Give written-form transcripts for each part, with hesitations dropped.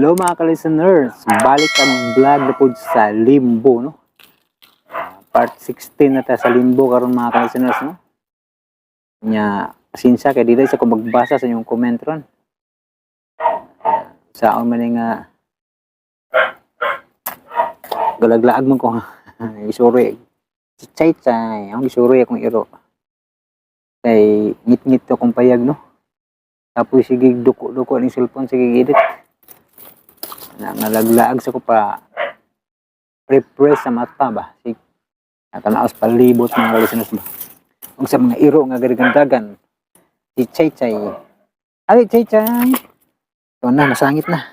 Hello mga ka-listeners, balik ang vlog na po sa Limbo, no? Part 16 na ta sa Limbo karon mga ka-listeners, no? Nya, pasensya kay dili sa ko magbasa sa inyong comment ron. Sa man nga galaglaag man ko isuroy. Si Chay Chay, ang gisuroy akong iro. Kay ngit-ngit to akong payag, no? Tapos sige duko-duko ning cellphone, sige edit na nalaglaag sa ko pa refresh sa mata ba si natanaos palibot mga listeners ba ug sa mga iro nga garigandagan si Chay Chay, ay Chay Chay, ito na, nasangit na,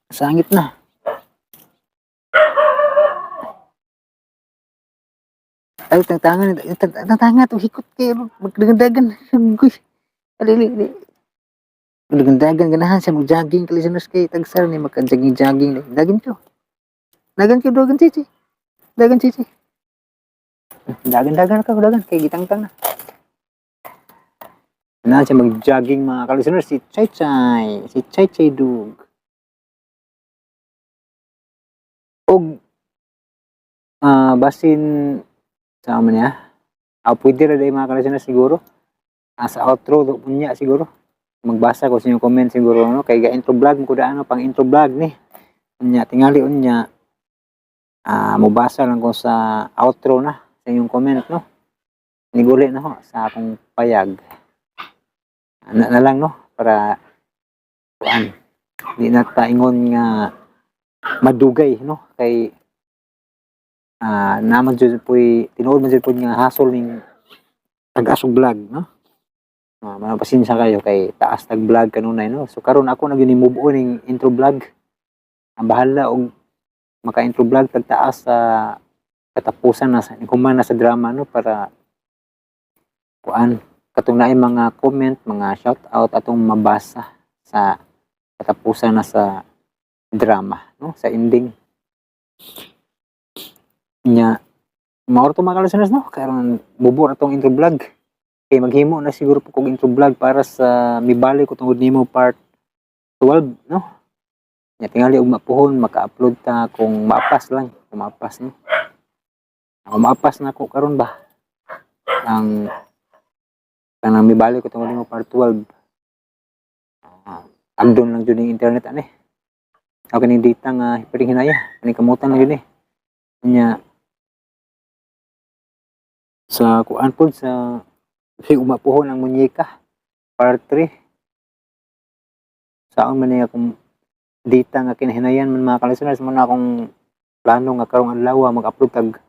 nasangit na. Ay, tangtangan, tangtangan to, hikot kayo, magdagandagan, guy, alili, ali. Magdagandagan, ganahan siya mag-jogging, kalisunod kay tagsar ni magka-jogging-jogging. Dagan ko. Dagan ko, dagan chichi. Dagan chichi. Dagan, dagan ka, dagan. Kay gitangtang na. Ganahan siya mag-jogging mga kalisunod, si Chay Chay. Si Chay Chay Dug. Og, basin, sa man niya, pwede ra day mga kalisunod siguro. Sa outro, do niya siguro. Magbasa ko sa inyong comment siguro, no? Kay ga intro vlog mo ko daan, no? Pang intro vlog ni unya tingali unya, mobasa lang ko sa outro na sa inyong comment, no? Niguli na ho sa akong payag ana na lang, no? Para kuan, di na ta ingon nga madugay, no? Kay naman jud po'y tinuod man jud pod nga hasol ning tag-asog vlog, no? Mga pasensya kayo kay taas tag vlog kanunay, no? So karon ako na gyud ni move on ning intro vlog. Ang bahala og maka intro vlog tag taas sa katapusan na sa human na sa drama, no? Para kuan, katong naay mga comment, mga shout out atong mabasa sa katapusan na sa drama, no? Sa ending nya mao to mga listeners, no? Karon bubor atong intro vlog kay maghimo na siguro po kog intro vlog para sa Mibalik Ko Tungod Nimo part 12, no? Nya tingali og mapuhon maka-upload ta kung maapas lang, kung maapas, no? Kung maapas na ko karon ba ang kanang Mibalik Ko Tungod Nimo part 12. Agdon lang jud ning internet ani. Ako kining data nga piring hinaya, kining kamutan lang jud ni. Nya sa kuan pod sa si umapuhon ang munyeka part 3, saon man niya akong data nga kinahinayan man mga ka-listeners. Man akong plano nga karong adlaw mag-upload tag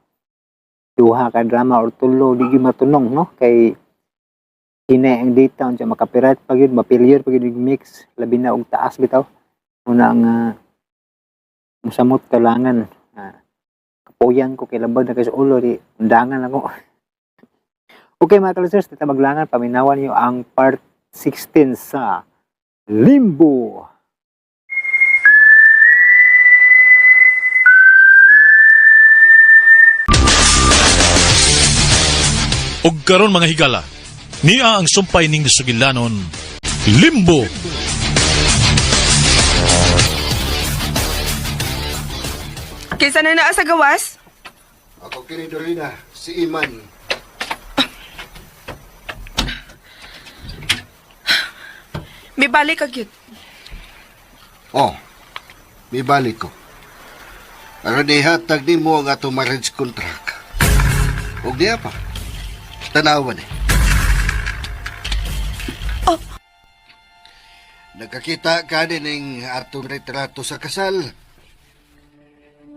duha ka drama or tulo, di gyud matunong, no? Kay hinay ang data, unsa maka-copyright pa gyud, mapilyer pa gyud mix, labi na og taas bitaw una nga musamot kalangan. Kapuyan ko kay labad na kay sa ulo, di undangan ako. Okay mga ka-listeners, tita maglangan, paminawan niyo ang part 16 sa Limbo. Og karon mga higala, niya ang sumpay ning sugilanon, Limbo. Kinsa na naa sa gawas? Ako kini Dorina, si Iman. Mibalik ka gyud. Oh, mibalik ko. Aron ihatag nimo ang atong marriage contract. Ug diya pa. Tanawan eh. Oh. Nagkakita ka ning atong retrato sa kasal.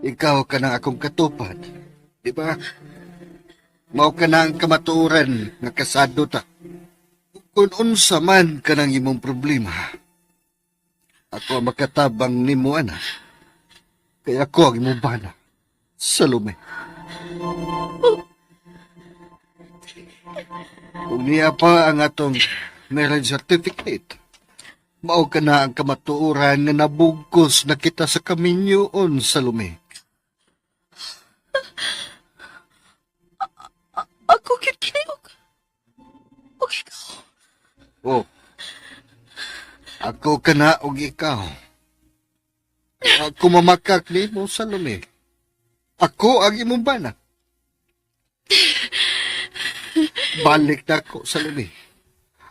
Ikaw ka ng akong katupad. Di ba? Mao ka na ang kamatuoran nga kasado ta. Kung unsa man ka ng imong problema, ako ang makatabang nimo, ana. Kaya ako ang imong bana. Salome. Kung niya pa ang atong marriage certificate, mao ka na ang kamatuoran nga nabugkos na kita sa kaminyoon, Salome. Ako gyud kini og ikaw. Oh, ako ka na og ikaw. Ako mamakak nimo, Salome. Ako ang imong bana. Balik na ako, Salome.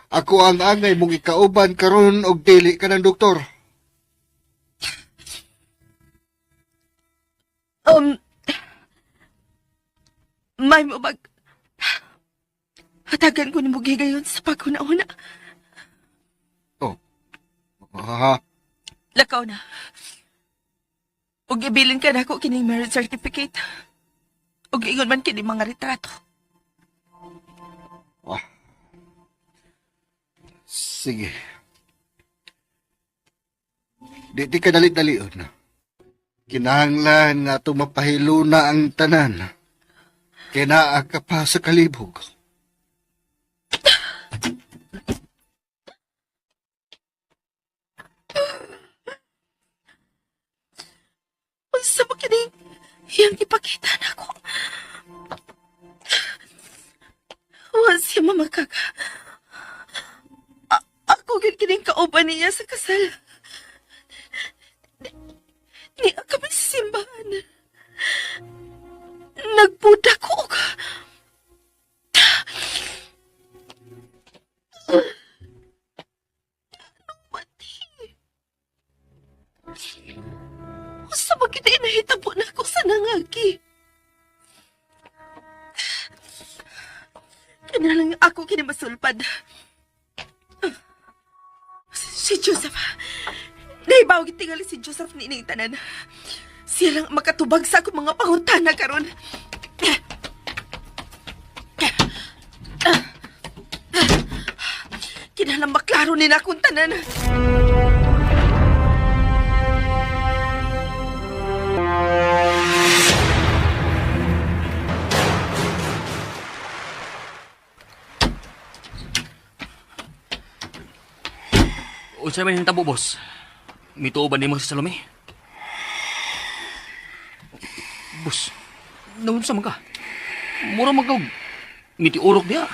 Ako ang angay mong ikauban karon og dili ka ng doktor. May mo bag... Hatagan ko ni mo gigayon sa paghuna-huna. Oh. Ha? Lakaw na. Ug ibilin ka na ako kining marriage certificate. Ug ingon man kini mga retrato. Ah. Sige. Di ka dali-dalion. Kinahanglan nga itong mapahiluna ang tanan. Kinaa ka pa sa kalibog. Unsa ba kining iyang ipakita nako? Wa siya mamakaka. Ako gyud kining kauban niya sa kasal. Ni kami sa simbahan. Nagpuda ko og Ano ba di? Unsa ba gyud inahitabo na ako sa nangagi? Kanalang ako kini masulpad. Si Joseph. Naibaw gitingali si Joseph ni ining tanan. Siya lang ang makatubag sa akong mga pangutana karon. Kinahanglan maklaro ni na akong tanan. Unsa man yung tabo, boss? Mituo ba nimo si Salome? Boss, naunsa man ka? Mura man kag mitiurok diha.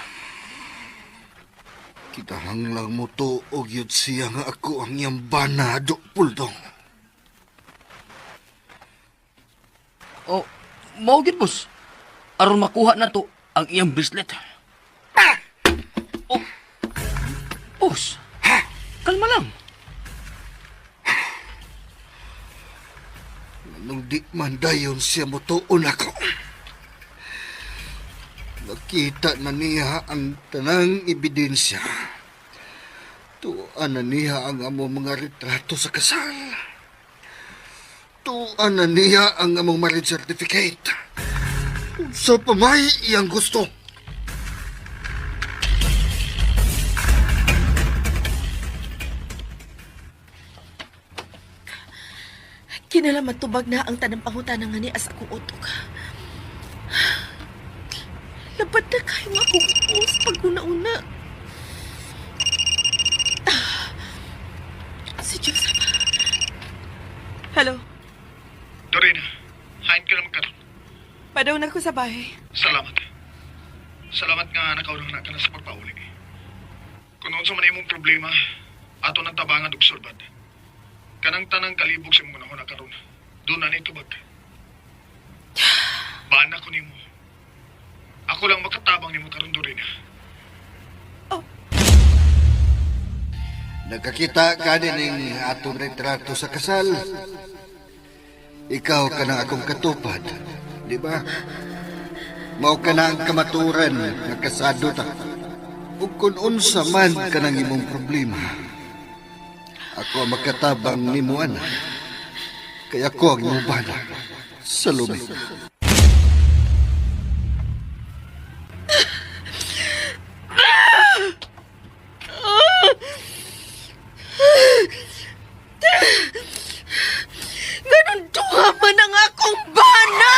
Kinahanglan mo to og yun siya nga ako ang iyang bana, Puldong. Oh, mao gyud, boss. Aron makuha na to ang iyang bracelet. Ah! Oh. Boss. Kalma lang. Nung di man dayon siya mo tuon ako. Nakita na niya ang tanang ebidensya. Tuan na niya ang among mga retrato sa kasal. Tuan na niya ang among marriage certificate. Sa pamay iyang gusto. Kinala matubag na ang tanang pangutana nga ni as akong utok. Labad na kayo nga akong uos pag una-una. Si Joseph. Hello. Doreen, hain ka naman karon. Padaw na ko sa bahay. Salamat. Salamat nga nakaunang na ka na sa pagpauli. Kung noon sa man imong problema, ato nang tabangan og sulbad. Kanang tanang kalibog sa imong unahon na karon. Doon na ni tubag. Bana ko nimo. Ako lang makatabang nimo karon, Doreen. Nagkakita gani ning atong retrato sa kasal. Ikaw ka ng akong katupad, di ba? Mao ka na ang kamaturan nga kasado ta. Ug kun unsa man ka ng imong problema, ako ang makatabang nimo ana. Kaya ako ang imong bana. Salome. Ganun duha man ang akong bana!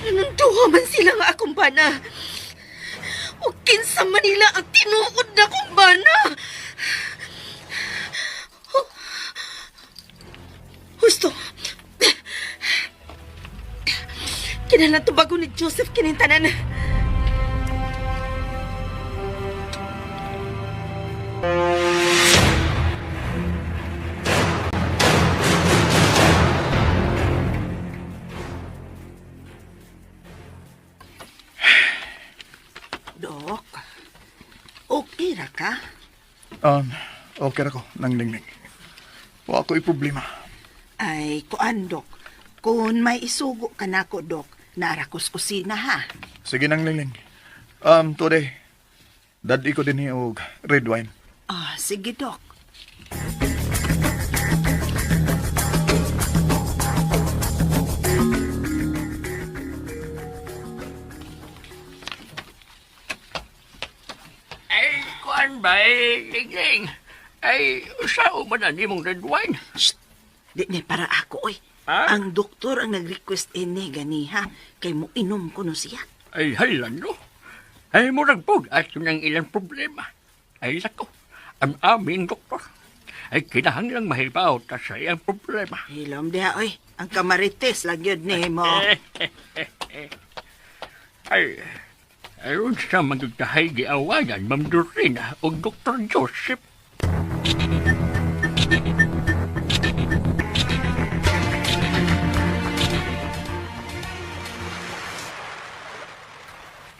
Ganun duha man sila nga akong bana. O kinsa man nila ang tinuod na akong bana. Husto. Kinahanglan tubago ni Joseph kinintanan. Okay ra ka? Okay ra ko, nang lingling. Wa ako'y problema. Ay, kuan, Dok. Kung may isugo ka nako, Dok, naara ko sa kusina, ha? Sige nang lingling. Today, daddy ko din og red wine. Ah, sige, Dok. Ay, kuan ba, eh, Lingling? Ay, sao man na nimong red wine? Shh! Di ni para ako, oy. Ha? Ang doktor ang nag-request ini gani, ha? Kay mo inom ko no siya. Ay, halan no. Ay, murag po, at yun ang ilang problema. Ay, lako, ang aming doktor. Ay, kinahanglang mahibaw ta sa iyang problema. Hilom diha, oy. Ang kamarites lang yun ni mo. Ay, ayon sa magagtahay giawayan, Ma'am Dorina o Dr. Joseph.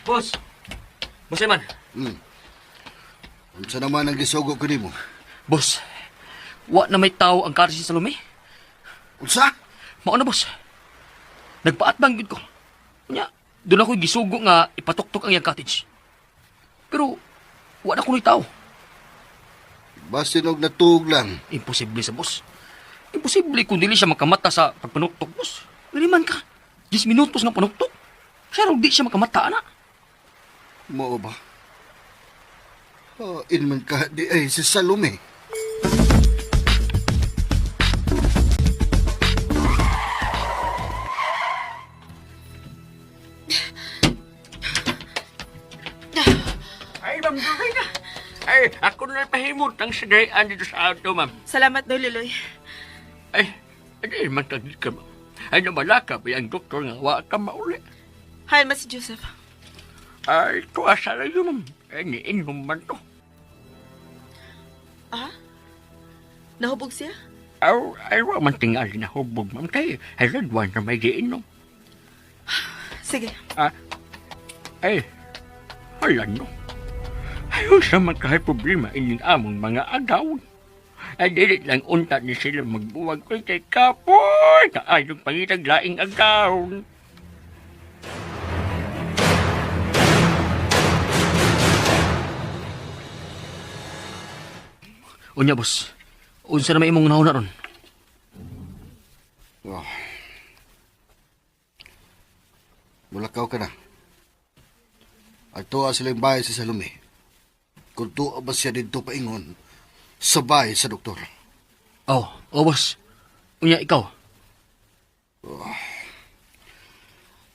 Boss! Boss Eman! Unsa naman ang gisugo ko nimo? Boss! Wa na may tao ang kari si Salome. Unsa? Mao na, boss. Nagpaatbang gid ko. Unya, doon ako gisugo nga ipatuktok ang iyang cottage. Pero, wa na kuno'y tao. Basin og natuog lang. Imposible sa boss. Imposible kung dili siya makamata sa pagpanuktok, boss. Galiman ka. 10 minutos nga panuktok. Siya raw di siya makamata, ana. Mao ba? Oh, inman ka di ay si Salome. Ay, Ma'am Dorina. Ay, ako na pahimot ang sagayan dito sa auto, ma'am. Salamat, Doy Liloy. Ay, ay, man tagid ka, ma'am. Ay, namalaka ba yung doktor nga wa ka mauli. Hi, mas si Joseph. Ay, tuwa sa layo, ma'am. Ay, niinom man to. Ah? Nahubog siya? Aw, ay, wa man tingali na hubog, ma'am. Kay, ay, red wine na may giinom. Sige. Ah, ay, hala no. Ayaw sa magkahay problema ining among mga agaw. Ay, dili lang unta ni sila magbuwag ko kay kapoy. Kaayong pangitag laing agaw. Unya, boss. Unsa na may imong nahuna ron? Oh. Mulakaw ka na. At tuwa sila yung bahay si Salome. Kung tuwa ba siya dito paingon, sa bahay sa doktor. Oh, oh, boss. Unya, ikaw.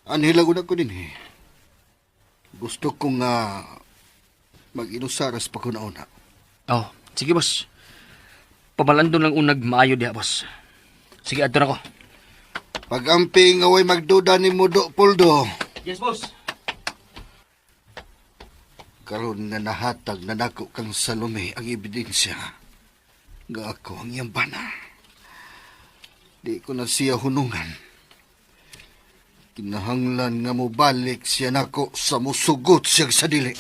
Anhila ko na ko din eh. Gusto kong mag-inusaras pa ko na una. Oh, sige, boss. Pabalando lang unag maayo diha, boss. Sige, adto na ko. Pag-amping away magduda ni Mudo Puldo, Yes, boss. karon nga nahatag na nako kang Salome ang ebidensya nga ako ang iyang bana. Di ko na siya hunungan. Kinahanglan nga mobalik siya nako sa musugot siya sa dili.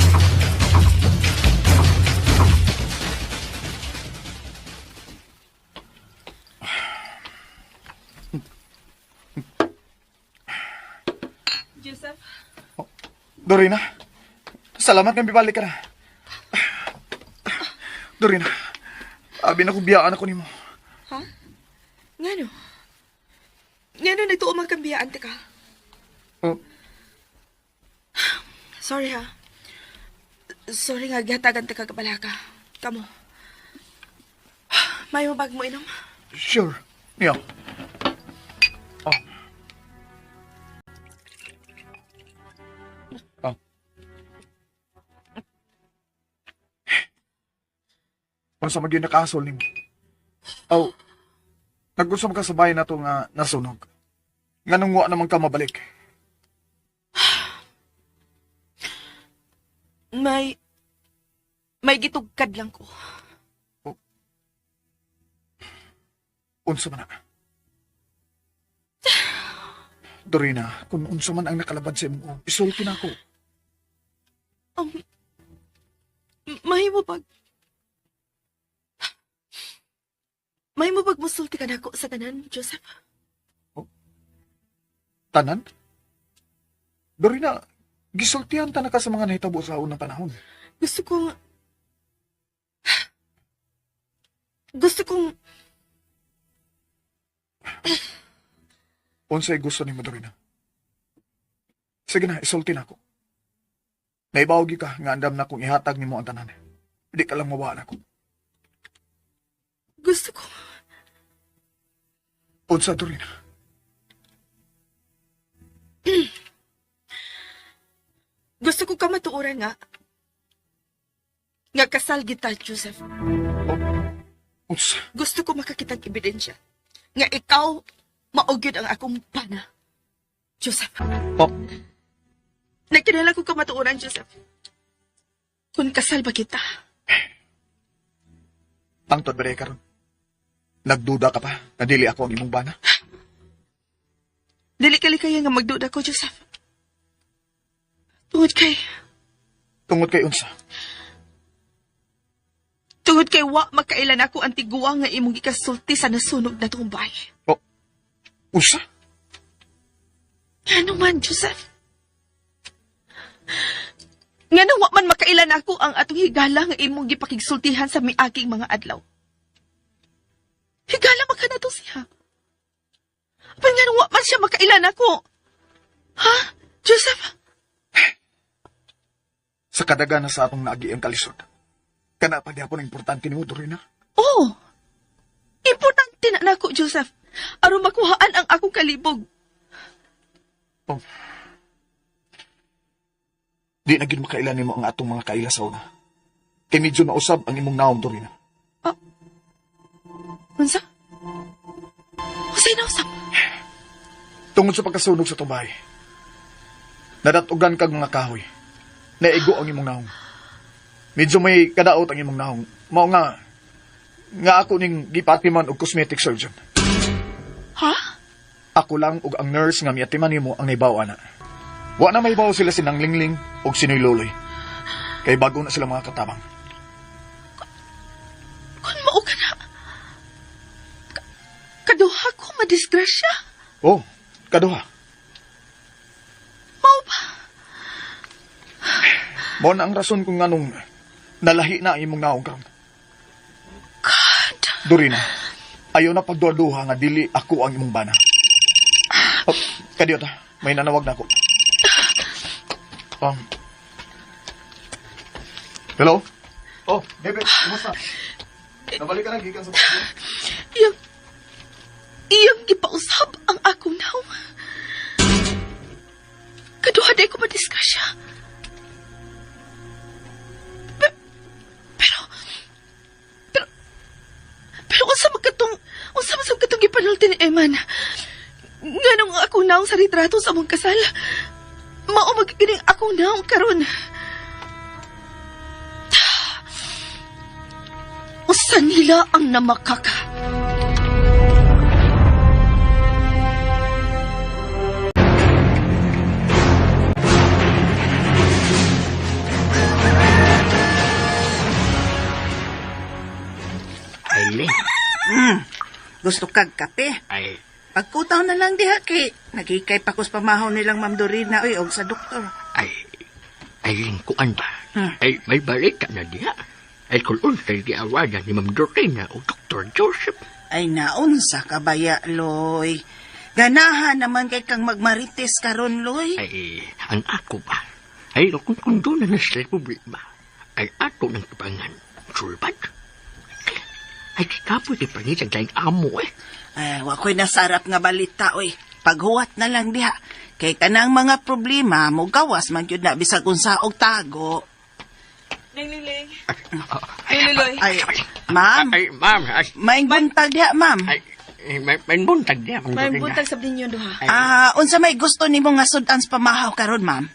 Joseph? Dorina, salamat nga bibalik ka na. Dorina, abi na ko biyaan ako nimo. Ha? Ngano? Ngano nagtuo man kang biyaan ka? Oh, Sorry ha. Sorry nga gihatagan ta ka kabalaka. Kamo. May mabag mo inom? Sure. Yeah. Oh. Oh. Unsa man gyud nakaasol nimo? Aw. Nag-usap ka sa bahay na to nga nasunog. Nganong wa naman ka mabalik? May gitugkad lang ko. Unsa man na? Dorina, kung unsa man ang nakalabad sa imong, isulti na ako. May May mo bag musulti ka nako sa tanan, Joseph? Tanan? Dorina, gisultihan ta na ka sa mga nahitabo sa unang panahon. Gusto kong Unsay gusto nimo, Dorina? Sige na, isulti na ako. Naibaw gyud ka nga andam na kung ihatag nimo ang tanan. Di ka lang mawaan ako. Gusto kong Unsa, Dorina? Gusto ko kamatuoran nga. Nga kasal kita, Joseph. Unsa? Gusto ko makakitang ebidensya. Nga ikaw, mao gyud ang akong bana. Joseph. Oh. Nagkinala ko kamatuoran, Joseph. Kung kasal ba kita? Tangtod ba karon? Nagduda ka pa na dili ako ang imong bana? Dili kali kaya nga magduda ko, Joseph. Tungod kay, Tungod kay unsa? Tungod kay wa makailan ako ang tiguang nga imong gikasulti sa nasunog na tumbay. Oh. Unsa? Ngano man, Joseph? Ngano wa man makailan ako ang atong higala nga imong gipakigsultihan sa miaging mga adlaw? Higala man ka nato siya. Apan ngano wa man siya makailan ako? Ha? Joseph? Sa kadagana sa atong naagi ang kalisod. Kana pa gyapon ang importante nimo, Dorina. Oh! Importante na nako, Joseph. Aron makuhaan ang akong kalibog. Oh. Di na gyud makailan nimo ang atong mga kaila sa una. Kay medyo nausab ang imong naong, Dorina. Unsa? Unsay nausab? Tungod sa pagkasunog sa tubay, nadatugan kag mga kahoy. Naigo ang imong naong. Medyo may kadaot ang imong naong. Mao nga, nga ako ning gipatiman og cosmetic surgeon. Ha? Ako lang og ang nurse nga miatiman nimo ang naibaw ana. Wa na maibaw sila sinang Lingling og sinoy Loloy. Kay bago na sila mga katabang. Kung mao ka na, kaduha ko madisgrasya. Oh, kaduha. Mao ba? Mao na ang rason kung nganong nalahi na ang imong naong karon. God! Dorina, ayaw na pagduha-duha nga dili ako ang imong bana. Oh, kadiyot ah, may nanawag na ako. Hello? Oh, David, kumusta? Nabalik ka na, gikan sa bakasyon? Iyang gipausab ang akong naong. Kaduha day ko madisgrasya. Pe- Pero, pero, pero unsa man sa katong gipanulti ni Eman? Nganong ang akong naong sa retrato sa among kasal? Mao magigining akong naong karon. Usa nila ang namakaka. Ay, Gusto kag kape. ay, Pagkutaw na lang diha kay nagikay pa kus pamahaw nilang Ma'am Dorina oy og sa doktor. Ay, ay, kuan ba? Ay, may balita na diha. Ay, kung unsay giawadan ni Ma'am Dorina o Dr. Joseph. Ay naunsa ka baya, Loy. Ganahan naman kay kang magmarites karon, Loy. Ay, ang ako ba? Ay, kung doon na sila problema, ay ato ng tubangan. Sulbad. Ay, kapoy kay pangitag laing amo eh. Ay, wa ko'y nasarap nga balita, oy. Paghuwat na lang diha. Kay kanang mga problema, mo gawas man gyud na bisag unsa og tago. Ling, ling, ling. Ay, Ay, ma'am, Ay, ma'am, ay, may buntag diha, ma'am. ay, may buntag diha, Ma'am May Dorina. buntag sa ninyo duha. Ah, unsa may gusto nimo nga sudan sa pamahaw karon, ma'am?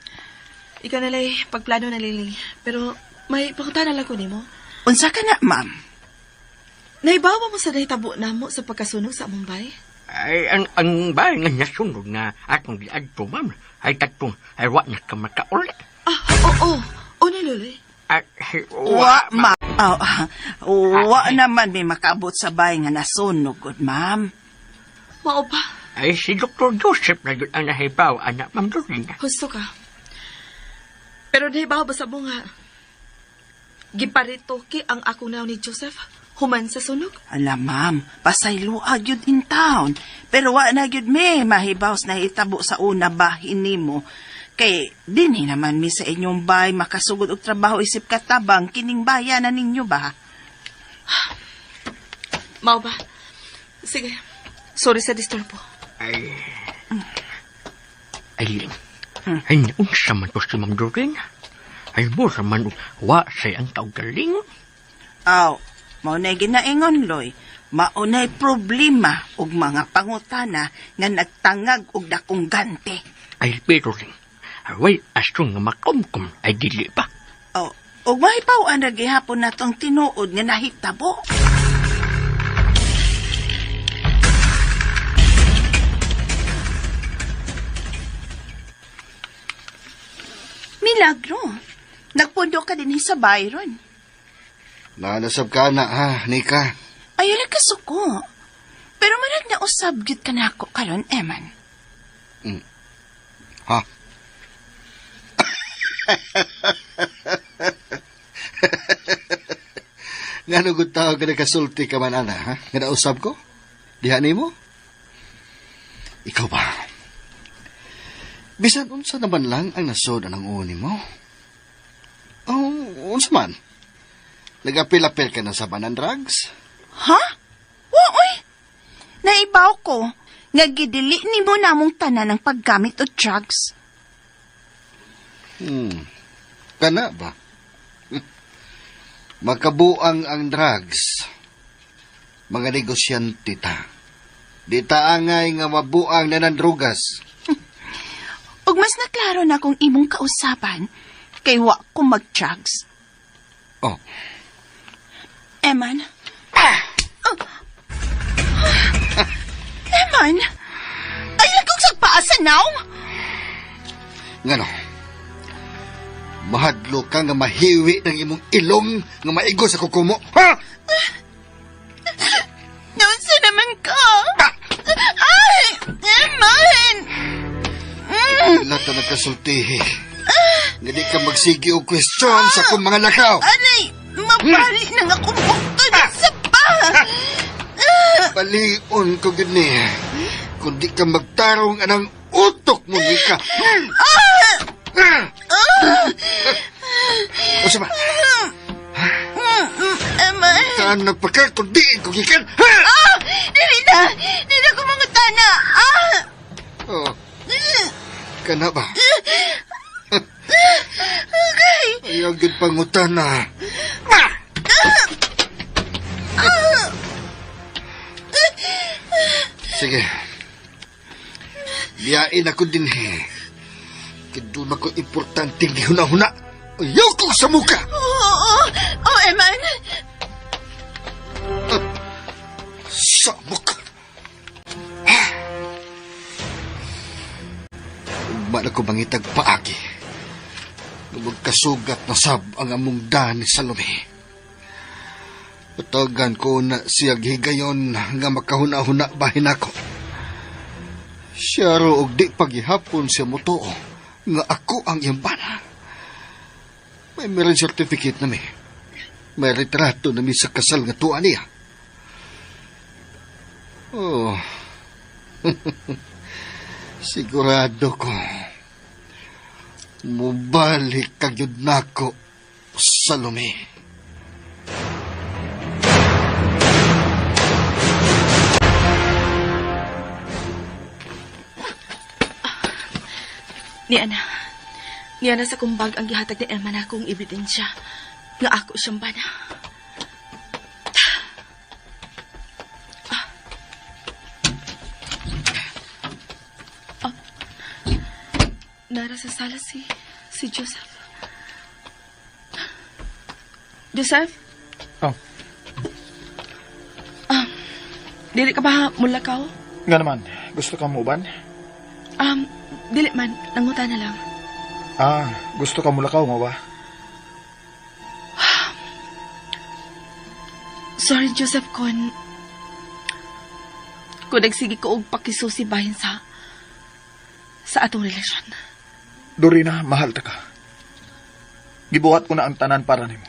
Ikaw na lay, pagplano na liling. Pero may pangutana lang ko nimo. Unsa ka na, ma'am? Naibawa mo sa nahitabo namo sa pagkasunog sa among bay? Ay, ang bahay nga nasunog na atong giadto, ma'am, ay tatong, ay wa na ka makauli. Ah, oo. Oo, oo na, Loloy. Wa, ma. Oh, wa naman may makaabot sa bay nga nasunog, gud, ma'am. Mao ba? Ay, si Dr. Joseph na yun ang nahibaw, anak, Ma'am Doreen. Husto ka. Pero nahibaw ba sa mo nga? Giparitoke ang akong naon ni Joseph human sa sunog. Ala, ma'am, pasayloa gyud in town. Pero wa na gyud mi mahibaw sa nahitabo sa una bahin nimo. Kay dinhi naman mi sa inyong bay makasugod og trabaho isip katabang kining bayan na ninyo ba? Mao ba? Sige. Sorry sa disturbo. Ay, ay, ay, unsa man to si Ma'am Doreen? Ay, mo sa man, wa say ang kaugaling. Aw, mao na ginaingon loy. Maunay problema og mga pangutana nga nagtangag og dakong gante. Ay, pero rin, away, aso nga makumkum, ay dili pa. Oh, og mahibaw-an ra gihapon natong tinuod nga nahitabo. Milagro. Nagpundo ka din sa Byron. Naanasab ka na ha, Nika. Ayaw na kasuko. Pero marag na usab gyud ka nako karon, Eman. Ha? Nga nugod tao ka nagkasulti ka man, ana, ha? Nga nausab ko? Diha nimo? Ikaw ba? Bisan unsa naman lang ang nasod ang uni mo? Oh, unsa man? Nagapil-apil ka na sa banan drugs? Ha? Wa oy. Naibaw ko nga gidili nimo namong tanan ang paggamit og drugs. Kana ba? Makabuang ang drugs. Mga negosyante ta. Di ta angay nga mabuang na ng drugas. Ug mas naklaro na kung imong kausapan kay wa ko mag-drugs. Oh, Eman. Ah! Oh. Eman! Ayaw kong sagpaa sa naong! ngano? Mahadlo ka nga mahiwi ng imong ilong nga maigo sa kukumo. Ha? Naunsa naman ka? Ay! Eman! Lahat na nagkasultihi. Nga di ka magsigi og question sa akong mga lakaw. Aray! Mapari na nga akong bukto sa pa! Balion ko gud ni. Kung di ka magtarong anang utok mo, Nika. O sama, Eman! saan nagpagkakundiin ko gikan? Ah! Dili na! Dili na ko mangutana! Ah! Oh, kana ba? Okay! Ayaw gud pangutana. Sige. Biyain ako din eh. Kaya doon ako importante gihuna-huna. Ayaw kong sa muka! Oo! Oo! Oh, Eman! Sa muka! Ugma na ko mangitag paagi. Magkasugat na sab ang among dan ni Salome. Patagan ko na siya higayon nga makahuna-huna bahin ako. Siya ro og di paghihapon siya motuo nga ako ang iyang bana. May marriage certificate na mi. May retrato na mi sa kasal nga tuwa niya. Oh. Sigurado ko. Mubalik ka gyud nako, Salome. Ni Ana. Ni Ana sa kumbag ang gihatag ni Emma na akong ebidensya nga ako siyang bana. Ah. Ah. Nara sa sala si Joseph. Joseph? Oh. Ah, dili ka ba mulakaw? Nga naman, gusto ka mo uban? Dili man, nanguta na lang. Ah, gusto ka mulakaw mo ba? Sorry, Joseph, kon nagsige ko og pakisusi bahin sa atong relasyon. Dorina, mahal ta ka. Gibuhat ko na ang tanan para nimo.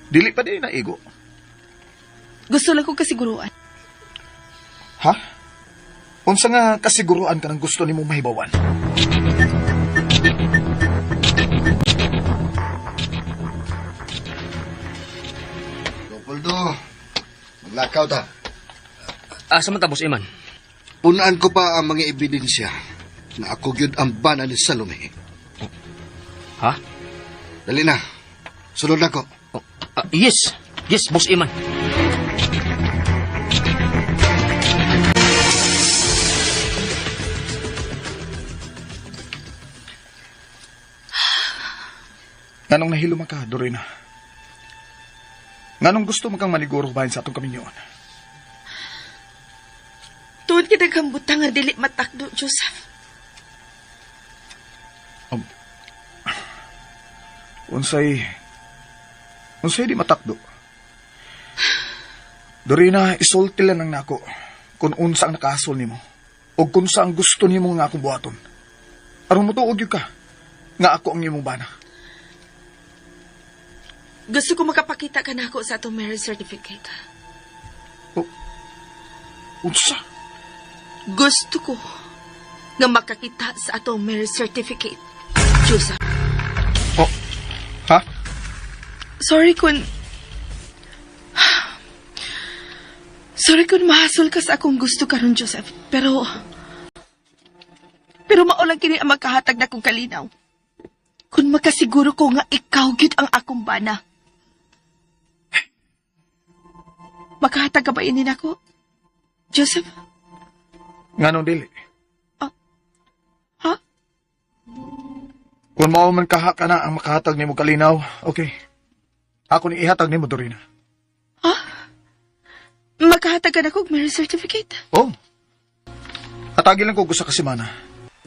Dili pa di na igo. Gusto lang ko kasiguruan. Ha? Unsa nga kasiguruan ka ng gusto nimo mahibawan? Leopoldo, maglakaw ta. Asa man ta, Boss Eman? Punaan ko pa ang mga ebidensya na ako gyud ang bana ni Salome. Ha? Dali na. Sunod na ko. Oh, yes. Yes, Boss Eman. Nganong nahilom ka, Dorina? Nganong gusto mo kang maniguro bahin sa atong kaminyoon? Tuod kita kang butang nga dili matakdo, Joseph. Unsay di matakdo? Dorina, isulti lang nang nako kung unsa ang nakahasol nimo o kung sa ang gusto nimo nga akong buhaton. Aron motuog gyud ka nga ako ang imong bana. Gusto ko makapakita ka nako sa atong marriage certificate. O, unsa? Gusto ko nga makakita sa atong marriage certificate, Joseph. Oh, ha? Sorry kung mahasol ka sa akong gusto karon, Joseph. Pero mao lang kini ang magkahatag na kong kalinaw. Kung makasiguro ko nga ikaw gyud ang akong bana. Makahatag ka ba ini nako, Joseph? Nganong dili? Ha? Kung mao man kaha ka na ang makahatag nimo kalinaw, okay. Ako ni ihatag nimo, Dorina. Ha? Makahatag ka na kog marriage certificate? Oh. Hatagi lang ko sa kasimana.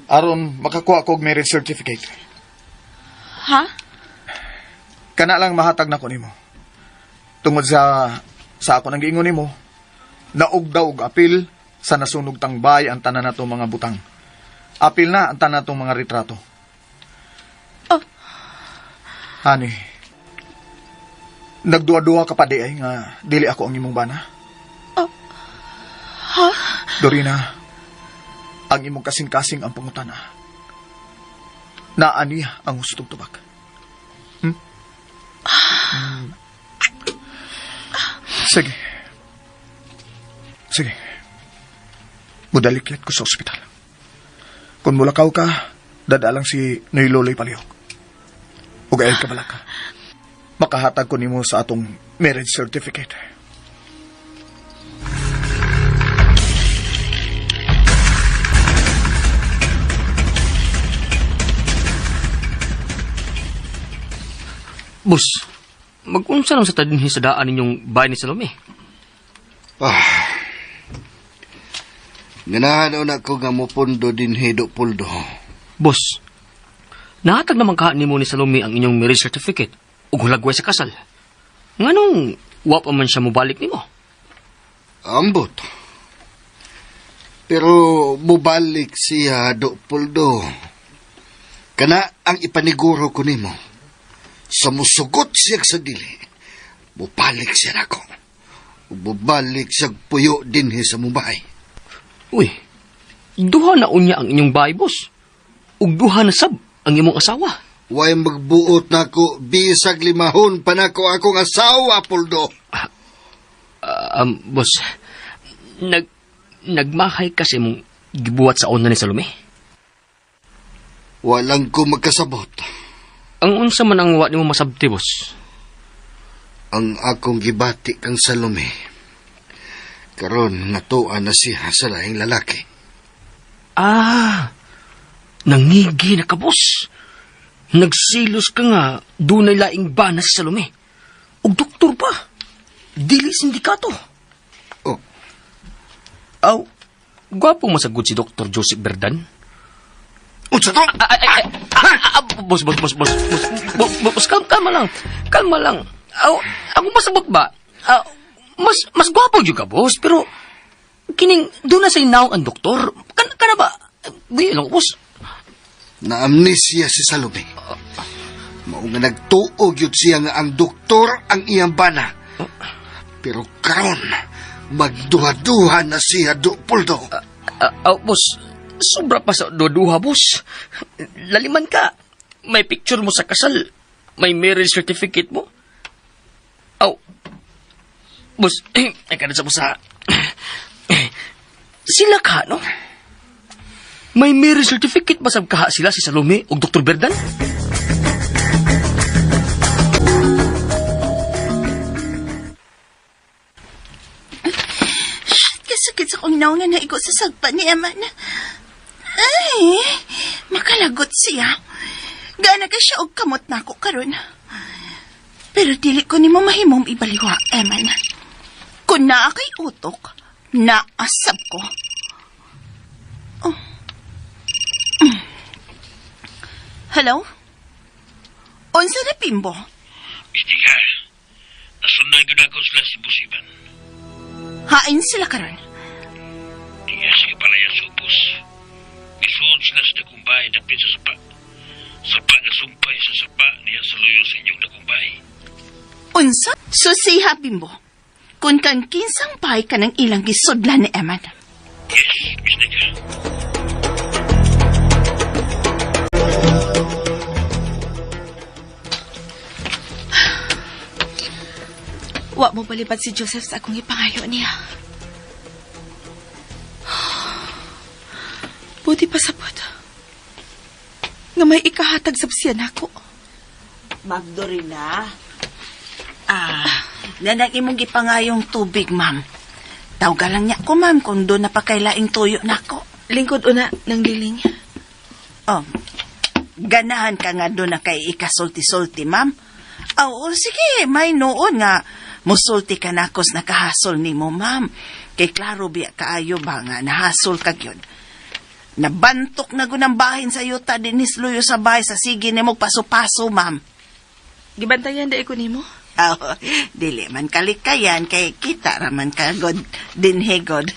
Aron makakuha ko og marriage certificate. Ha? Kana lang mahatag nako nimo. Tungod sa ako nang giingon nimo, naog daw og apil sa nasunog tangbay ang tanan natong mga butang. Apil na ang tanan natong mga retrato. Oh. Hani, nagduwa-duwa ka pa di ay nga dili ako ang imong bana. Oh. Ha? Dorina, ang imong kasing-kasing ang pangutana. Naa niya ang hustong tubag. Sige. Sige. Mudalikyat ko sa ospital. Kung mulakaw ka, dadalang si Noy Loloy palihog. Ug ay kabalaka. Makahatag ko nimo sa atong marriage certificate. Boss, mag-unsa lang sa tadinhi sa daan ninyong bahay ni Salome. Ganahan na ko nga mopondo dinhi Puldo. Boss, nahatag naman ka nimo ni Salome ang inyong marriage certificate ug hulagway sa kasal. Nganong wa pa man siya mobalik nimo? Ambot. Pero mobalik siya, Do Puldo. Kana ang ipaniguro ko nimo. Sa musugot siya sa dili, mobalik siya nako. Ug mobalik siya puyo dinhi sa mubay. Uy, duha na unya ang inyong bahay, boss. Ug duha na sab ang imong asawa. Way magbuot nako bisag limahon pa nako akong asawa, Puldo. Boss, nagmahay kasi mong gibuhat sa una ni Salome. Walang ko magkasabot. Ang unsa man ang wa nimo masabti, boss? Ang akong gibati kang Salome. Karon natuan na siya sa laing lalaki. Nangigi na ka, boss. Nagsilos ka nga, dunay laing bana si Salome. Ug doktor pa. Dili sindikato. Oh. Aw, gwapo masagod si Dr. Joseph Berdan. Unsa to? Ay, ay, ay, boss, boss, boss, boss, boss, boss, boss, kalma lang. Kalma lang. Aw, ako masabot ba? Ah, mas gwapo jud ka, boss, pero kining doon na sa inaw ang doktor. Kana ba? Di lang, boss. Na-amnesia si Salome. Mao nga nagtuo gyud siya nga ang doktor ang iyang bana. Pero karon magduha-duha na siya do Poldo. Boss, sobra pa sa duha, boss. Laliman ka. May picture mo sa kasal. May marriage certificate mo. Aw. Boss, ay kada sa sa... Sila ka, no? May marriage certificate ba sa kaha sila si Salome o Dr. Berdan? Kasakit sa kong naong nga naigo sa sagpa ni Eman. Ay, makalagot siya. Gana ka siya og kamot nako karon. Pero dili ko nimo mahimong ibaliwa, Eman. Kung naa kay utok, naasab ko. Oh. Mm. Hello? Unsa na Bimbo? Mistika, nasundan ko na ako sila si Busiban. Hain sila karon. Diya sa kapalayan supos. Isuod sila sa dakumbay dapit sa sapa. Sapa nga sumpay sa sapa niya sa luyo sa inyong dakumbay. Unsa? Susiha, Bimbo. Kung kan kinsang pay ka ng ilang gisudlan ni Eman. Yes, Mistika. Wa mo balibad si Joseph sa akong ipangayo niya. Buti pa sapot. Nga may ikahatag sab siya nako. Magdorina. Ah, nanang imong gipangayong tubig, ma'am. Tawga lang niya ko, ma'am, kung doon napakailaing tuyo nako. Lingkod una ng liling. Oh, ganahan ka nga doon na kay ikasulti-sulti, ma'am. Oo, sige, may noon nga musulti ka nakos nakahasol nimo, ma'am. Kay klaro biya kaayo ba nga nahasol ka gyud. Nabantok na gunang bahin sa yuta dinis luyo sa bahay sa sige nimo paso-paso, ma'am. Gibantayan dai ko nimo. Aw, dili man kalikayan kay kita raman ka god dinhe god.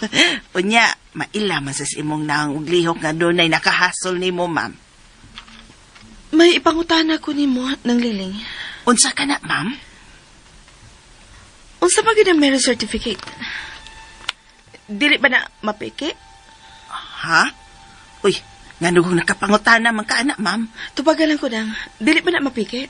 Unya, maila man sa imong naang og lihok nga dunay nakahasol nimo, ma'am. May ipangutana ko nimo ng liling. Unsa ka na, ma'am? Unsa pa gyud ang marriage certificate? Dili ba na mapiki? Ha? Uy, nganong nakapangutana man ka ana, ma'am? Tubagan lang ko nang, dili ba na mapiki?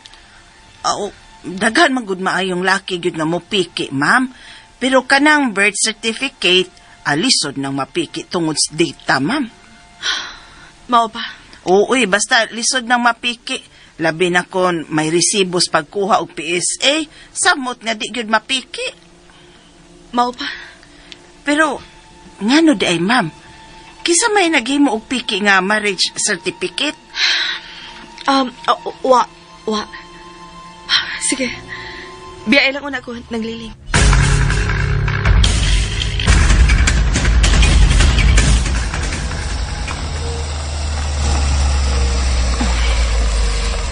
Oo, daghan man gud maayong laki gyud nga mopiki, ma'am. Pero kanang birth certificate, alisod nang mapiki tungod sa data, ma'am. Mao pa. Oo, uy, basta lisod nang mapiki. Labi na kon may resibos pagkuha og PSA, samot nga di gyud mapiki. Mao pa. Pero ngano di ay, ma'am? Kisa may naghimo og piki nga marriage certificate? Wa, wa. Sige. Biyay lang una ko ng liling.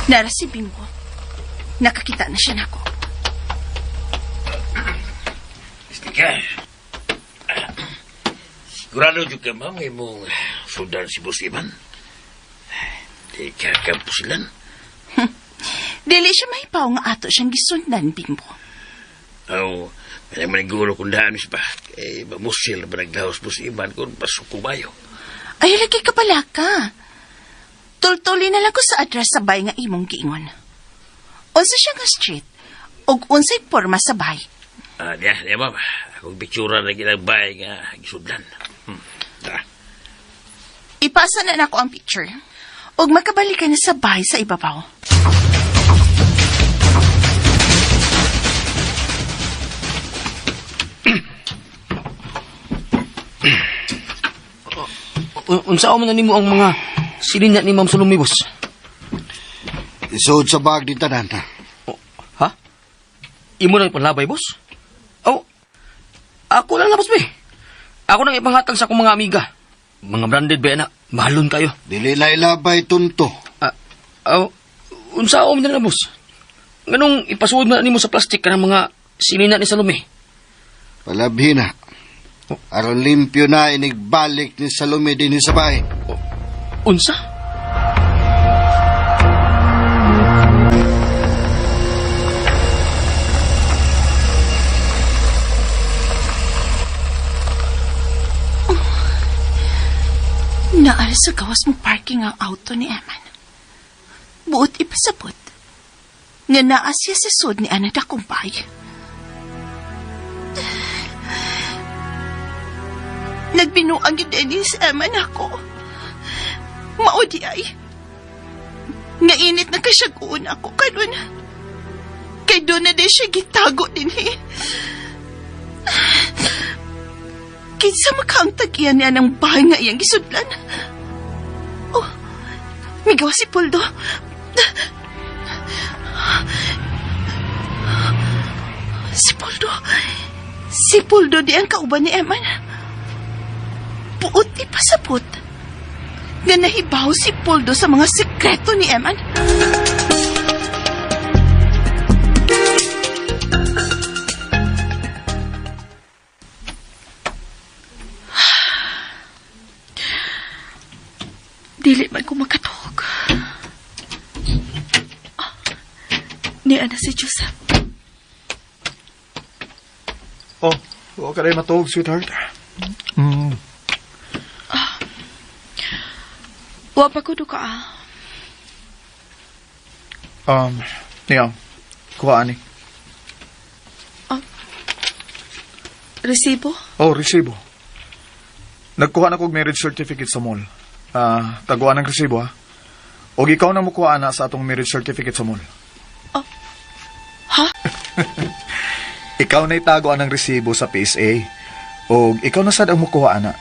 Nara si Bimbo. Nakakita na siya nako. Mistika. Sigurado jud ka, ma'am, imong sundan si Busiban. Di ka kampusilan. Dili siya mahipaw nga ato siyang gisundan, Bimbo. Aw, may maniguro kung daan ba? Eh, mamusil ba nagdahos Busiban kung pasukubayo. Ay, lagi ka pala ka. Tultuli na lang ko sa address sa bay nga imong giingon. Unsa siya nga street? Og unsay porma sa bay? Ah, diya, diya, ma'am. Akong pictura na ginang-bay nga gisudlan. Tara. Ipasa na nako ang picture. Og makabalik ka na sa bahay sa ibabaw. Unsa man na nimo ang mga silina ni Ma'am Salome, boss? Isuod sa bag ni tanan. Ha? Imo nang ipanlabay, boss? Oh, ako lang na, boss, be. Ako nang ipanghatag sa akong mga amiga. Mga branded ba na? Mahalon kayo. Dili na ilabay tunto. Oh, unsa man na, boss? Nganong ipasuod man nimo sa plastic kanang mga Sinina ni Salome. Palabhi na. Aron limpyo na inigbalik ni Salome din sa bahay. Unsa? Naara sa gawas mo parking ang auto ni Eman. Buot ipasabot. Nga naa siya sa sud ni Ana Dakumpay. Nagbinuang yun din si Eman ako. Mao di ay. Nga init na kasyaguon ako karon. Kay doon na din siya gitago din eh. Kinsa makaang tag-iya niya ng bahay nga iyang gisudlan? Oh, migaw si Poldo. Si Poldo. Si Poldo di ang kauban ni Eman. Buot ipasabot. Nga nahibaw si Poldo sa mga sekreto ni Eman. Dili man ko makatuog. Ah, Niya na si Joseph. Oh, huwag ka rin matuog, sweetheart. Mm. Wa pa ko duka ah. Niya, kuha ani. Resibo? Oh, resibo. Nagkuha na kog marriage certificate sa mall. Ah, taguan ang resibo ha. Og ikaw na mukuha na sa atong marriage certificate sa mall. Oh. Ha? Ikaw na itago ang resibo sa PSA. Og ikaw na sad ang mukuha ana.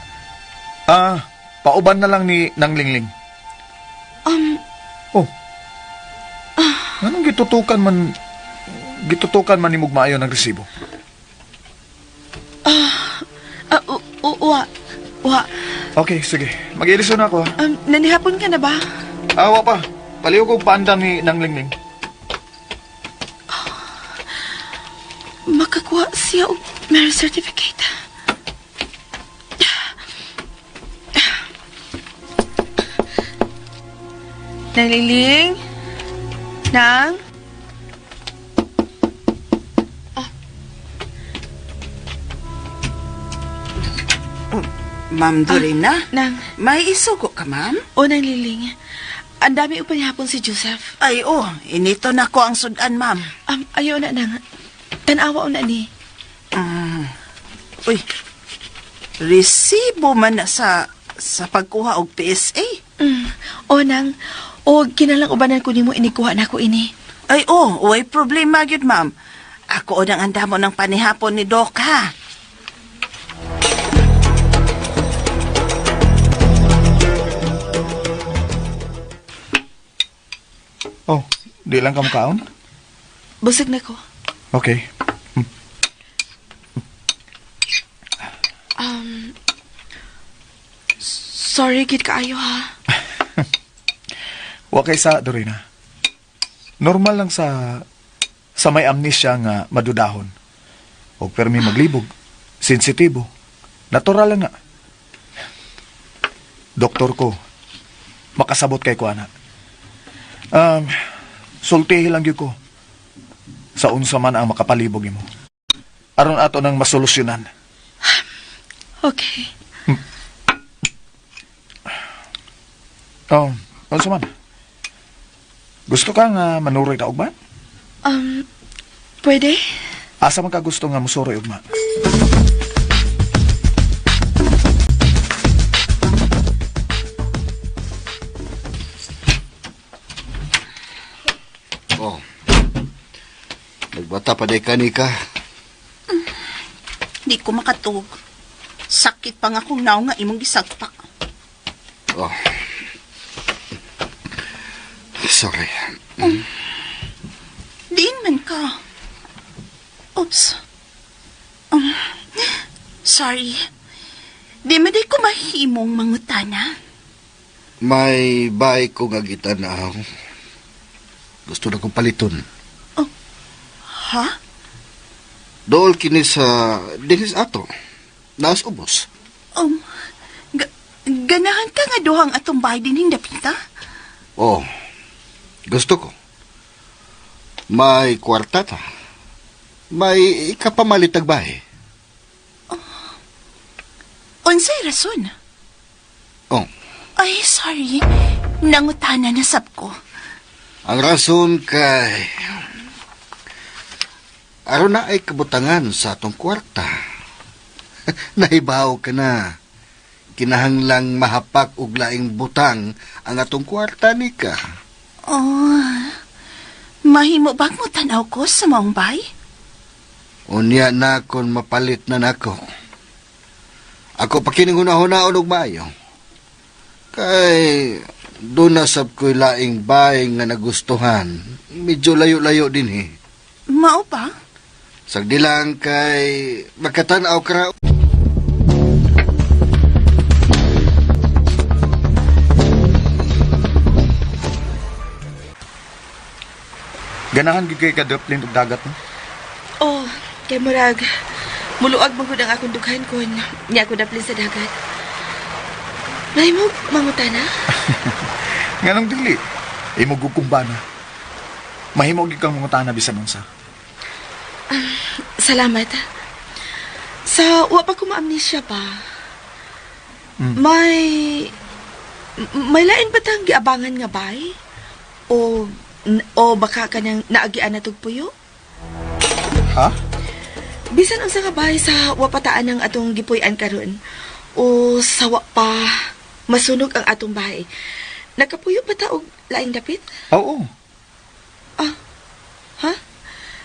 Ah, pauban na lang ni nang lingling. Oh. Anong gitutukan man ni maayo ng resibo? Ah, wa. Wa. Okay, sige. Mag-iiliso na ako ha. Nanihapon ka na ba? Awa pa. Paliw ko paandam ni nang lingling. Makakuha siya og marriage certificate. Nang Lingling? Nang? Ma'am Dorina, Nang? may isugo ka, ma'am? O, Nang Liling. Ang dami upan hapon si Joseph. Ay, oh, inito na ko ang sudan, ma'am. Ayaw na, Nang. Tanawa o na ni. Mm. Uy, resibo man na sa pagkuha og PSA. O, Nang. O, kinalang ubanan ko nimo inikuha na ko ini. Ay, oh, way problema gyud, ma'am. Ako o nang andamo ng panihapon ni Doc, ha? Oh, di lang ka mukaon? Busog na ko. Okay. Sorry, gid kaayo ha. Wa kay sa Dorina. Normal lang sa may amnesia nga madudahon. Og permi maglibog, sensitibo. Natural lang na. Doktor ko, makasabot kay ko ana. Sultihi lang gyud ko sa unsa man ang makapalibog nimo. Aron ato nang masolusyonan. Okay. Oh, unsa man? Gusto ka nga manuroy ta ugma? Pwede? Asa man ka gusto nga musuroy ugma? Oh. Nagbata pa day ka ni ka. Di ko makatuog. Sakit pa nga kung naong nga imong gisagpa. Oh. Sorry. Diin man ka. Oops. Sorry. Di man di ko mahimong mangutana. May bahay ko nga gitanaw. Gusto na kong paliton. Ha? Dool kini sa dinis ato. Naas ubos. Ganahan ka nga duhang atong bahay dinhing dapita? Oh, gusto ko. May kwarta ta. May ikapamalitag bahay. Unsay rason? Oh, Ay, sorry. Nangutana na sab ko. ang rason kay aron na ay kabutangan sa atong kwarta. Nahibaw ka na. Kinahanglang mahapak og laing butang ang atong kwarta ni ka. Oh, mahimo bang mo tanaw ko sa maong bay? Unya na kon mapalit na nako. Ako pa kining hunahuna og maayo. Kay doon na sab ko'y laing baing nga nagustuhan. Medyo layo-layo din eh. Mao ba? Sagdi lang kay makatanaw ka ra. Ganahan gid kay ka-draplin og dagat, no? Oh, kay murag muluag man gud ang akong dughan kon niya ako daplin sa dagat. May mo mangutana? Nganong dili? Imo gud kong bana. Mahimo gid kang mangutana bisan unsa. Salamat. Sa wa pa ko maamnesia pa. May may lain ba tang giabangan nga bay? O o baka kanang naagian na puyo? Ha? Bisan unsa nga bay sa wapataan ang atong gipuy-an karon o sa wa pa masunog ang atong bahay. Nakapuyo pa ta og laing dapit? Oo. Ha?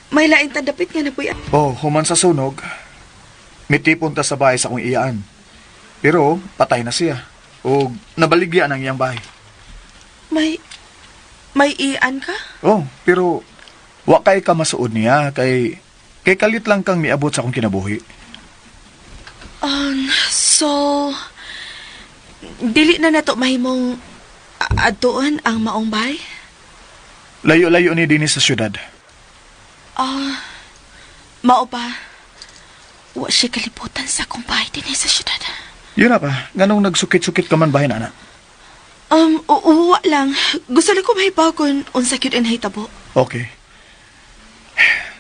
May laing tang dapit nga napuy-an. Oh, human sa sunog. Mitipon ta sa bahay sa akong iyaan. Pero patay na siya. O nabaligya ang iyang bahay. May may ian ka? Oh, pero wa kay ka masuod niya kay kay kalit lang kang miabot sa akong kinabuhi. So dili na nato mahimong adtuon ang maong bahay? Layo-layo ni dinhi sa syudad. Ah, mao pa. Wa siya kalibutan sa akong bahay dinhi sa syudad. Yun na pa, nganong nagsukit-sukit ka man bahin, ana? Wa lang. Gusto lang ko mahibaw kung unsa gyud ang nahitabo. Okay.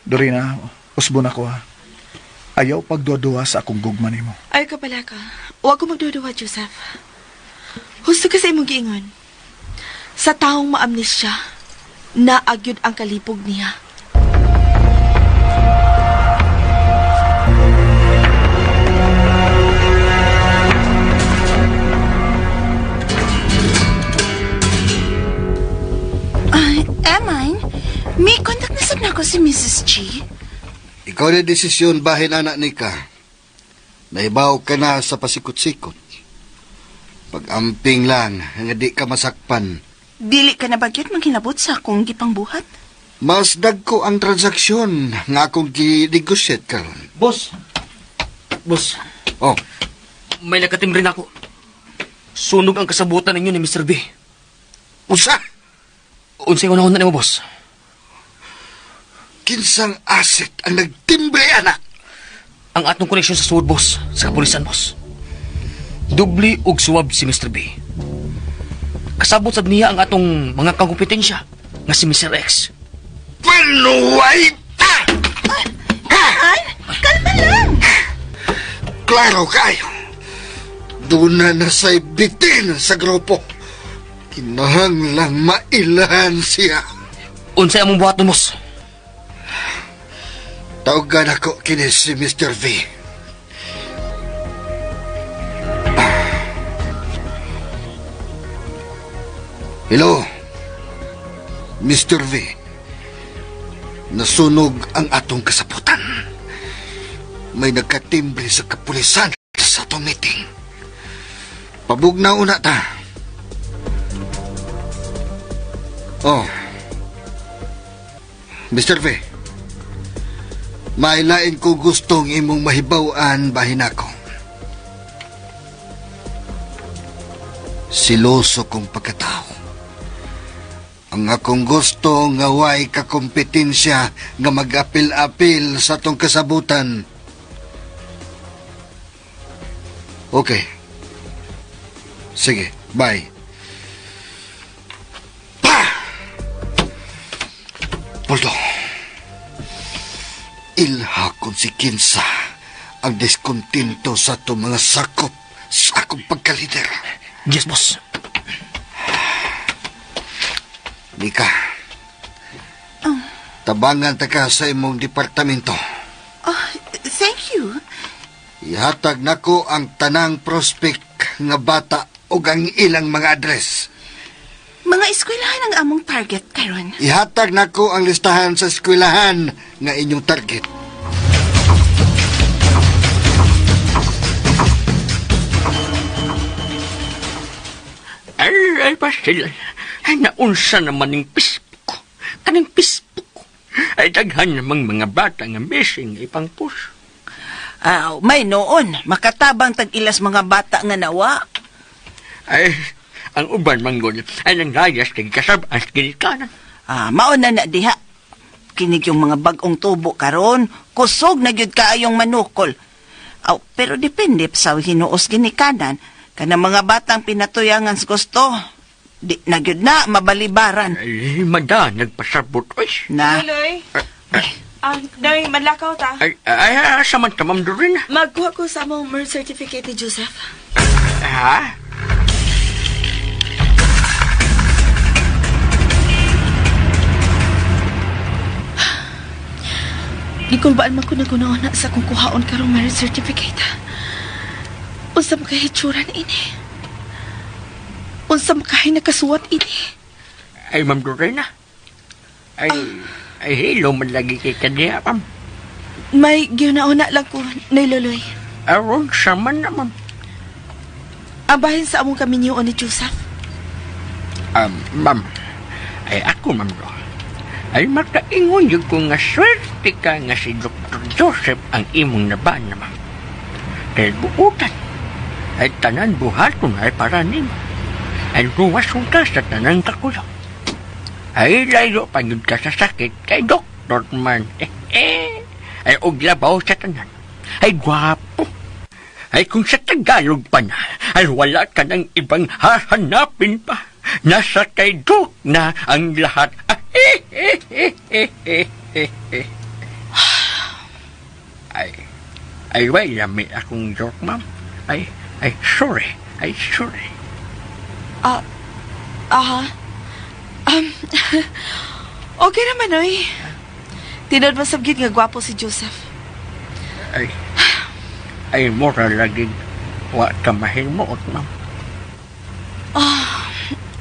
Dorina, usbo na ko ha. Ayaw pagduwa-duwa sa akong gugma nimo. Ay ka pala ka. Wa ko magduduwa, Joseph. Husto ka sa imong giingon. Sa taong maamnesya, naagyod ang kalipog niya. Ay, Emine, may contact na sab nako si Mrs. G. Ikaw na desisyon bahin anak ni ka. Naibaw ka na sa pasikot-sikot. Pag-amping lang, nga di ka masakpan. Dili ka na bagyot maghinabot sa akong gipangbuhat? Mas dagko ang transaksyon nga akong gi-negotiate karon. Boss! Boss, Oh, may nakatimbre na ako. Sunog ang kasabutan ninyo ni Mr. B. usa! Unsay unahon na nimo, boss? Kinsang asset ang nagtimbre, anak! Ang atong koneksyon sa suod, boss. Sa kapulisan, boss. Dubli og suwab si Mr. B. Kasabot sad niya ang atong mga kakompetensya nga si Mr. X. Panuway ta! Ay, kalma lang! Klaro kayo. Doon na nasa'y bitin sa grupo. Kinahanglang mailahan siya. Unsay among buhaton, boss? Tawagan ako kini si Mr. V. Hello, Mr. V. Nasunog ang atong kasaputan. May nagkatimbre sa kapulisan sa atong meeting. Pabugnaw na ta. Oh. Mr. V. Mailain ko gustong imong mahibaw-an bahin ako. Siloso kong pagkatao. Ang akong gusto nga way kakompetensya nga mag-apil-apil sa atong kasabutan. Okay. Sige, bye. Pa! Poldo. Ilha kung si Kinsa ang diskontento sa atong mga sakop sa akong pagkalider. Yes, boss. Mika, tabangan ta ka sa imong departamento. Oh, thank you. Ihatag nako ang tanang prospect nga bata ug ang ilang mga address. Mga eskwelahan ang among target karon. Ihatag nako ang listahan sa eskwelahan nga inyong target. Ay, ay, Basil. Ay, naunsa naman ng Facebook. Kaning Facebook. Ay, daghan namang mga bata nga missing ipang push. Ah, may noon, makatabang tag-ilas mga bata nga nawa. Ay, ang uban manggol ay nanggayas kay kasab-as ginikanan. Ah, mao na na diha. Kinig yung mga bag-ong tubo karon, kusog na gyud kaayong manukol. Aw, pero depende sa hinuos ginikanan. Kana mga batang pinatuyangan sa gusto, di na gyud na mabalibaran. Ay, mada, nagpasabot. Ay, Na. Loloy. Ah, Nay, manlakaw ta. ay, ay, asa man ka, Ma'am Doreen? Magkuha ko sa among marriage certificate ni Joseph. Ha? Gikulbaan man ko nagunaon na sa kung kuhaon karong marriage certificate. Unsa makahitsuran ini? Unsa makahay nakasuwat ini? Ay, Ma'am Doreen, Ay, ay, hello man lagi kay kaniya, ma'am. May giunauna lang ko, Nay Loloy. Aron sa man na, ma'am. Ang bahin sa among kaminyoon ni Joseph. Ma'am, ay ako, ma'am, do. Ay makaingon yun ko nga swerte ka nga si Dr. Joseph ang imong nabana, ma'am. Kaya buutan, ay tanan buhaton ay para nimo. Ay luwason ka sa tanan kakulo. Ay layo pa yun ka sa sakit kay doktor man. Ay og labaw sa tanan. Ay gwapo. Ay kung sa Tagalog pa na, ay wala ka ng ibang hahanapin pa. Nasa kay Doc na ang lahat. Ay, ay, wala may akong joke, ma'am. Ay, ay, sorry. Ay, sorry. Aha. Okay naman, oy. Tinod masabgit nga gwapo si Joseph. Ay, ay, mura lagi. Wa ka mahimuot, ma'am.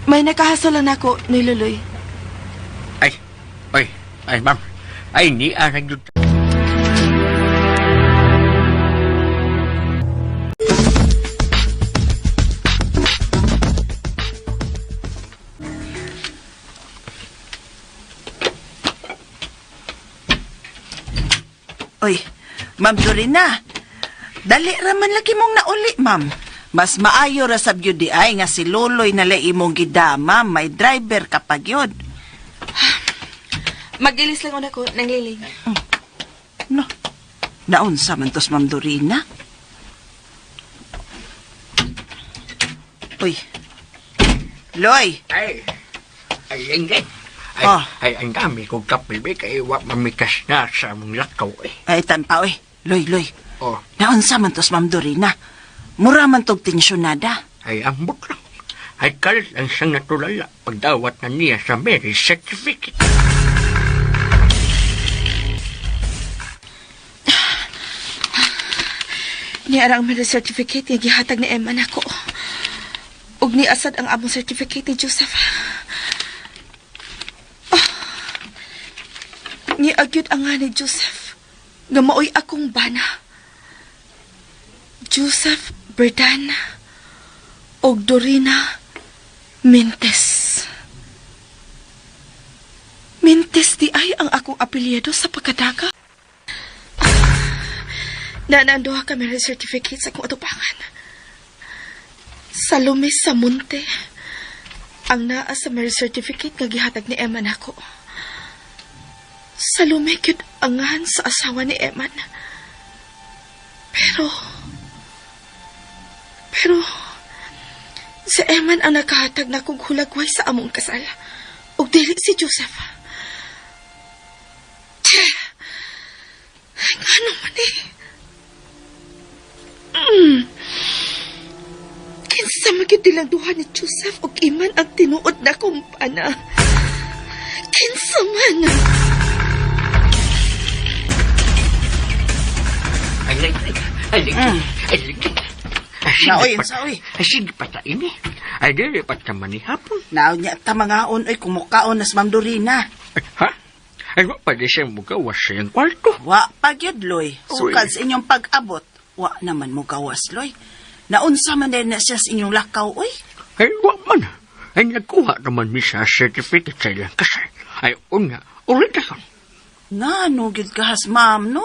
May nakahasol lang nako, Nay Loloy. Ay, ay, ay, ma'am. Ay, ni arag yun. Oy, Ma'am Dorina, dali ra man lagi mong nauli, ma'am. Mas maayo ra sa beauty ay nga si Loloy na lay imong gidama, may driver kapag yun. Mag-ilis lang una ko, nang liling. No, naunsa man tos, Ma'am Dorina. Uy, Loy, Ay, ay, Ingrid. Ay, Ah. ay, ang dami kong kape, be, kay wa mamikas na sa among lakaw, eh. ay tanpa, oy. Loy, Loy, Oh, naunsa man tos, Ma'am Dorina. Mura man tog tensyonada. ay, ambot lang. Ay, kalit lang siyang natulala pagdawat na niya sa marriage certificate. Niara ang marriage certificate nga gihatag ni Emma nako. Ug niasad ang among certificate ni Joseph. Ah. Niagyud ang nga ni Joseph nga maoy akong bana. Joseph Berdan og Dorina Mentes. Mentes di ay ang akong apelyido sa pagkadaga. Nananduha kami marriage certificate sa akong atupangan. Salome Samonte. Ang naa sa marriage certificate nga gihatag ni Eman ako. Salome gyud angan sa asawa ni Eman. Pero si Eman ang nakahatag na kong hulagway sa among kasal. Ug dili si Joseph. Ay, ngano man eh. Kinsa man gyud nilang duha ni Joseph ug Eman ang tinuod na kumpana. Kinsa man. Ay, ay, ay, ay, ay, Naoy, unsa, oy? Ay, sige pa ta ini. Ay, dili pa ta manihapon. Naon niya ta mangaon oy kumukaon nas Ma'am Dorina. Ay, ha? Ay, wa pa di siya mugawas sa iyang kwarto. Wa pa gyud loy. Sukad Uy. sa inyong pag-abot, wa naman mo gawas loy. Naunsa man din na siya sa inyong lakaw oy. Ay, wa man. Ay, nagkuha naman mi sa certificate sa ilang kasal. Ay, una, ulit na. Ngano gyud kahas ma'am no?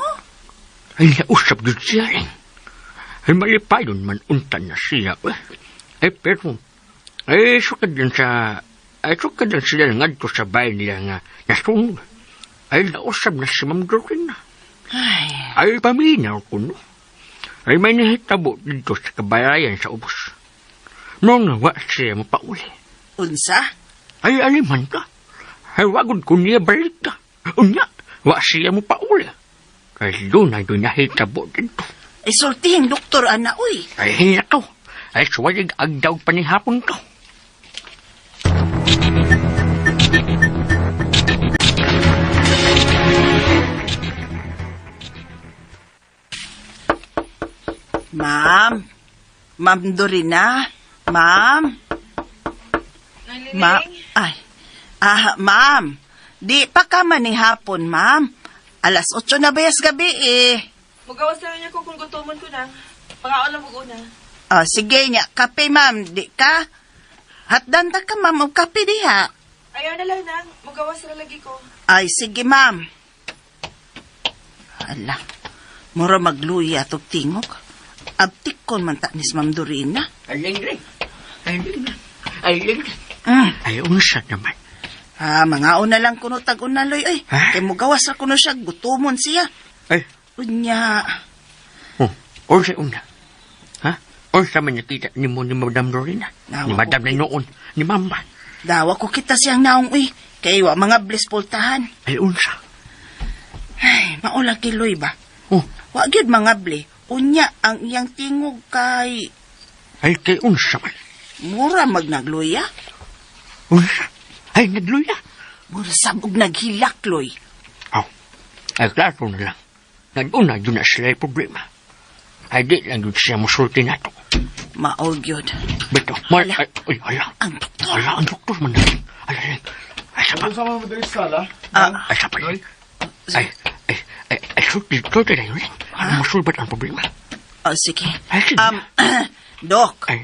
Ay, nausap gyud siya rin. Ay, malipayon man unta na siya. Eh. Ay, pero, ay, sukad din sa, ay, sukad din sila ngadto sa bahay nila nga nasunog. Ay, nausap na si Ma'am Dorina. Ay, Ay, paminaw ko, no? Ay, may nahitabo dito sa kabalayan sa ubos. Noong wa siya mapauli. Unsa? Ay, aliman ka. Ay, wagod ko niya balik ka. Unya, wa siya mapauli. Ay, doon ay doon nahitabo dito. Ay sultihing doktor ana oy. Ay, hina ko. Ay, suwalig agdaw panihapon ko. Ma'am. Ma'am Dorina. Ma'am. Ma ay. Ah, ma'am. Di pa ka man ni hapon, ma'am. 8:00 na bayas gabi eh. Mugawas lang niya ko kung gutomon ko na. Pangaon lang mo una. Ah, sige nya, kape ma'am, di ka. Hatdan ta ka ma'am og kape diha. Ayaw na lang nang. Mugawas na lagi ko. Ay, sige ma'am. Ala, mura magluya tog tingog. Abtik kon man ta nis Ma'am Dorina. Ay, lingre. Ay, lingre. Ay, lingre. Mm. Ay, unsa naman. Ah, mangaon na lang kuno tag unaloy oy. Ha? Kay mugawas ra kuno siya, gutomon siya. Ay, Unya. oh, unsa una. Ha? Unsa man nakita ni mo ni Madam Dorina? Nawa Ni ko. Madam na noon. Ni Mama. Dawa ko kita siyang naong uy. Kay wa mga bliss pultahan. Ay, unsa. Ay, maula kiloy ba? Oh, Wa gyud mga bli. Unya ang iyang tingog kay ay, kay unsa man. mura magnagluya. Unsa. Ay, nagluya. Mura sabog naghilak loy. Aw, ay, klaro na lang. Nag-una, doon na sila yung problema. Ay, di lang doon siya musulti na to. Mao gyud. Beto, mal, Ala. ay, ay, ala. Ang doktor. Ala, ang doktor man na. Ala, ala. Ay, sapa. Ano sa mga madali sala? Ah, Ay, sapa. Ay, ay, ay, ay, sulti, sulti na yun. Ano masulbat ang problema? Oh, sige. Ay, sige. Dok. Ay,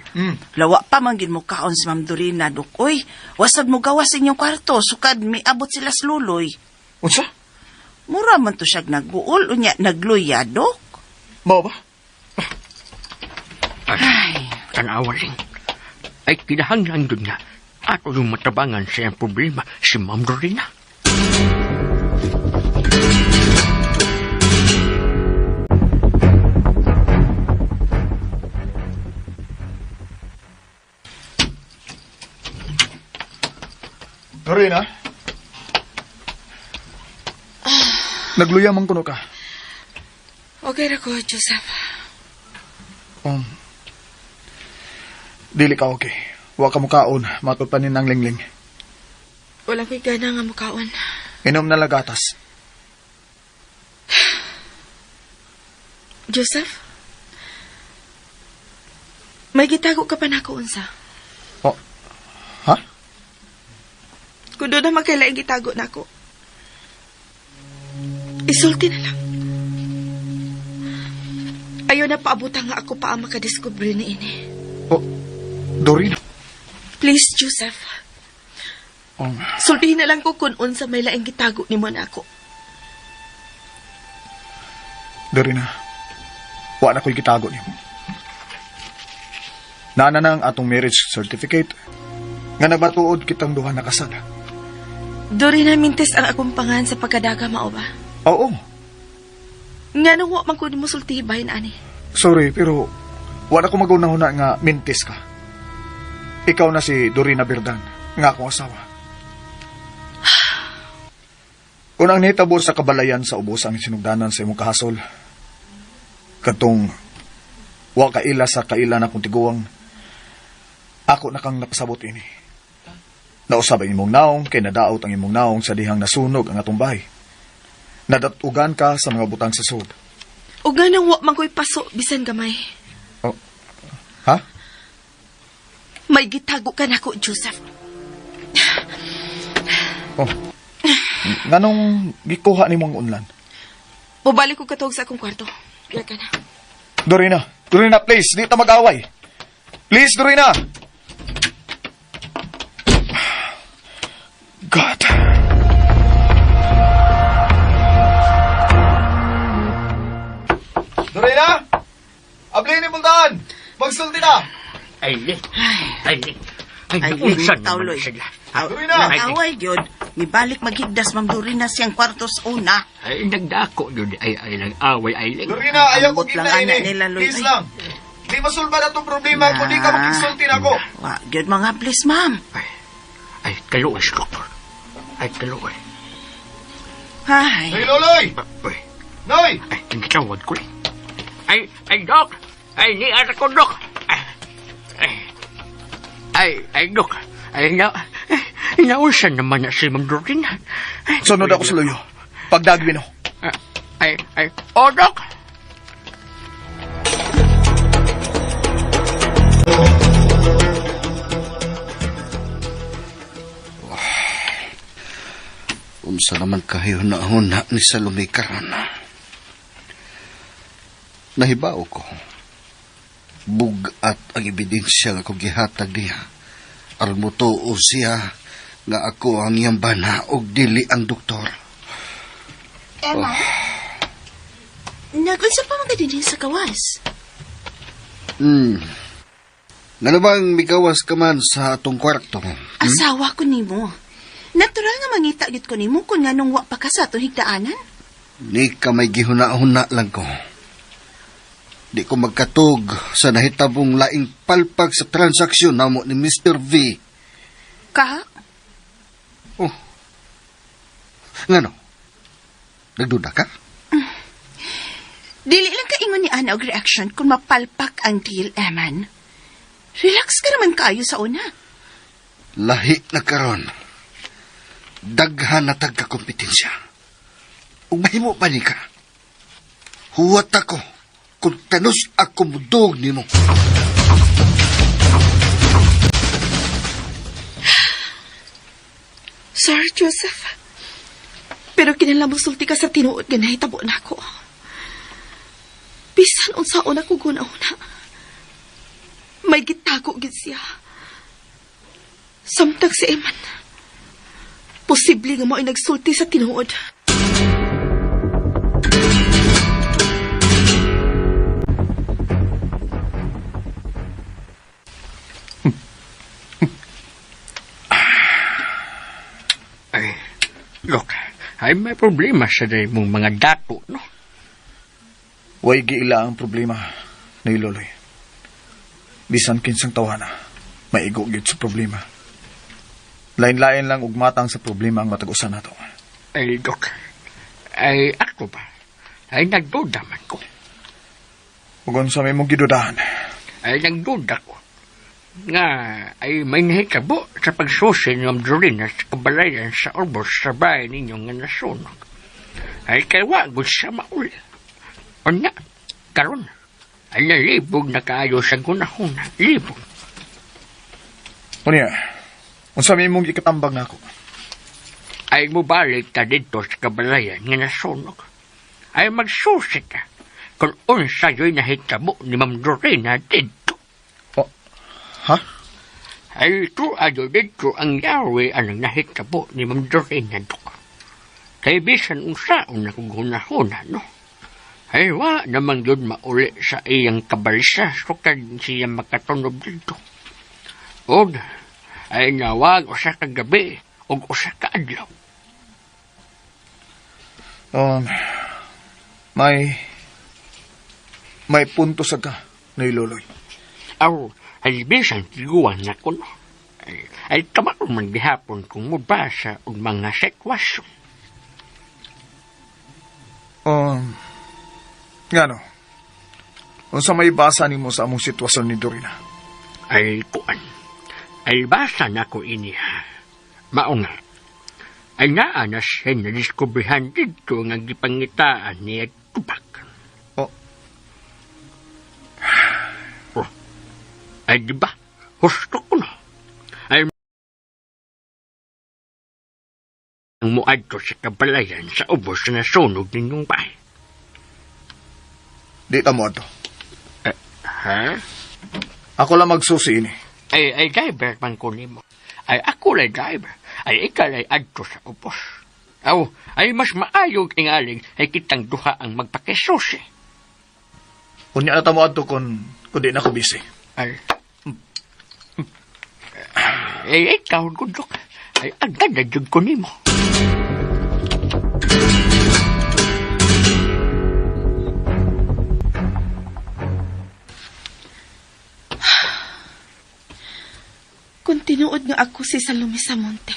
Lawa pa man gid mo kaon si Ma'am Dorina, Dok. Uy, wasad mo gawas inyong kwarto, sukad miabot sila sa luloy. Unsa? Mura man to siya nagbuol, unya nagluya, Dok. Mao ba? ay, tanawa rin. Ay, kinahanglan doon nga. Ato yung matabangan sa iyang problema, si Ma'am Dorina. Dorina? Nagluya man kuno ka. Okay ra ko, Joseph. Dili ka okay. Wa ka mukaon, matod pa ni nang lingling. Wala ko'y gana nga mukaon. Inom na lagatas. Joseph? May gitago ka pa na ako unsa. Oh. Ha? Kung doon na magkailaing gitago na ako. Isulti na lang. Ayaw na paabutan nga ako pa ang makadiskubre ni ini. Oh, Dorina. Please, Joseph. Oh. Sultihin na lang ko kung unsa may laing gitago ni mo na ako. Dorina, wa na ko'y gitago nimo. Naana na ang atong marriage certificate. Nga nabatuod kitang duha nakasal. Dorina Mintes ang akong pangan sa pagkadaga mao ba? Oo. Nga nung wa man ko nimo sultihi bahin ani. Sorry, pero wala ko magunahuna nga mintis ka. Ikaw na si Dorina Berdan, nga akong asawa. Kung ang nahitabo sa kabalayan sa ubos ang sinugdanan sa imong kahasol, katong wa kaila sa kaila na kong tiguang, ako na kang napasabot ini. Nausab ang imong naong, kay nadaot ang imong naong sa dihang nasunog ang atong bahay. Nadatugan ka sa mga butang sa sud. O nga nang wa man ko'y paso bisan gamay. Oh. Ha? May gitago ka nako, Joseph. Oh. Nganong gikuha nimo ang unlan? Mubalik ko katog sa akong kwarto. Kaya ka na. Dorina, Dorina, please, di ta mag-away. Please, Dorina. God. Dorina! Abli ni Buldan! Magsulti na! Ay, ay, ay, Ay, naunsan tawloy. naman sila. Aw, Dorina! Nag-away gyud. Mibalik maghigdas Ma'am Dorina siyang kwarto sa una. Ay, nagdako yun. Ay, ay, nag-away, ay, Dorina, ayaw ko Ambot lang gina anak ini. nila, Loy. Please Ay. lang. Di masulba na itong problema kung di ka Na. makigsulti na ako. Wa gyud mga please, ma'am. Ay, ay, kaluoy si doktor. Ay, kaluoy. Ay. Hey, Loloy! Uy, Noy! ay, tinatawag ko eh. Ay, ay, dok! Ay, ni ara ko, dok! Ay, ay, ay, ay, dok! Ay, na, ay, nausan naman na si Ma'am Dorina. Ay, Sunod ako sa luyo. Pagdagwin oh. Ay, ay, oh, dok! Unsa naman kayo na huna ni Salome karon. Nahibao ko. Bugat ang ebidensya nga akong gihatag niya. Aron motuo siya nga ako ang iyang bana og dili ang doktor. Emma? Nag-unsa pa man ka dinhi sa gawas? Ngano bang migawas ka man sa atong kwarto? Asawa ko nimo. Natural nga mangita gyud ko nimo kung nganong wa pa ka sa atong higdaanan. Ni ka may gihuna-huna lang ko. Di ko magkatug sa nahitabong laing palpag sa transaksyon namo ni Mr. V. Ka? Oh. Ngano? Nagduda ka? Dili lang kaingon ni Ana og reaction kung mapalpak ang deal, Eman. Relax ka naman kayo sa una. Lahi na karon. Daghan na tagka-kompetensya. Ug mahimo pa ni ka. Huwat ako kung tanos ako mudog nimo. Sir Joseph. Pero kinahanglan mo sulti ka sa tinuod nga nahitabo na ako. Bisan unsaon ako guna-una. May gitago gid siya. Samtang si Eman. Posible nga mao'y nagsulti sa tinuod. Ay, look, ay may problema sa day mong mga dato, no? Way giila ang problema ni Loloy. Bisan kinsang tawana, maigo gyud sa problema. Lain-lain lang ugmatang sa problema ang matag-usan nato. Ay, dok, ay ako ba? Ay, nagduda man ko. Ug unsa may mong gidudahan? Ay, nagduda ko. Nga, ay may nahitabo sa pagsusi ni Ma'am Dorina sa kabalayan sa ubos sa bahay ninyo nga nasunog. Ay, kay wagod siya mauli. O nga, karon, ay nalibog na kaayo sa gunahuna. Libog. Unya, unsa may mong gikatambag nako? Ay mubalik ta dito sa kabalayan nga nasunog. Ay magsusi ka kung unsa yo'y nahitabo ni Ma'am Dorina dito. Oh, ha? Ay ito ayo dito ang yawi anang nahitabo ni Ma'am Dorina dito. Kay bisan unsaon na kung hunahuna, no? Ay wa namang yun mauli sa iyang kabalsa sukad siya makatunob dito. Og, Ay nawag usa ka gabi ug usa ka adlaw. Um, may may punto sa ka, Noy Loloy. Aw, ay bisan tiguan na kuno. Ay kamao man gihapon kung mobasa og mga sitwasyon. Um, ngano? Unsa may basa nimo sa among sitwasyon ni Dorina? Ay kuan. Ay basa na ko ini ha. Mao nga. Ay naa na siya nadiskubrihan didto nga gipangitaan niya tubag. Oh. Oh. Ay di ba? Husto ko no. Ay ang muadto sa kabalayan sa ubos na sunog ninyong bahay. Di ta mo ato. Ha? Ako lang magsusi ini. Ay, driver man ko nimo. Ay, ako lay driver. Ay, ikaw lay adto sa ubos. Aw, ay mas maayog ingaling ay kitang duha ang magpakisusi. Unya na ta mo adto kun di na ko busy. Ay, ay, ikaw, gudok. Ay, agad na jud ko nimo. Kung tinuod nga ako si Salome Samonte,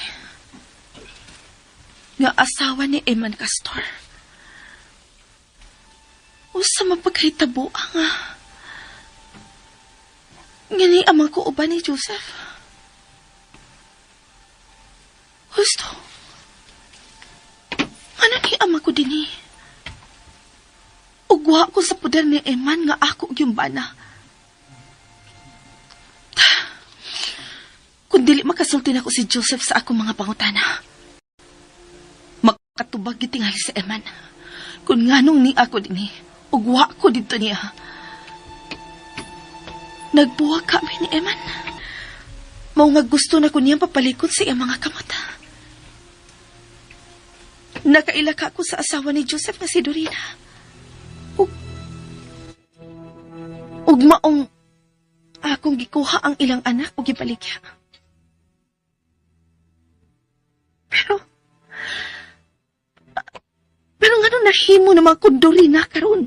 nga asawa ni Eman Castor, usa mapagkahitabo nga. Ngani amang ko uban ni Joseph. Husto. Ano ni ama ko dinhi? Ugwa ko sa poder ni Eman nga ako yung bana. Kung dili makasulti nako si Joseph sa akong mga pangutana, makatubag gitingali si Eman. Kung nganong ni ako dinhi, ugwa ko dito niya. Nagbuwag kami ni Eman. Mao nga gusto na ko niyang papalikon sa iyang mga kamata. Nakaila ka ako sa asawa ni Joseph nga si Dorina. Ug maong akong gikuha ang ilang anak ug gibaligya. Pero ngano nahimo naman kung Dorina karon?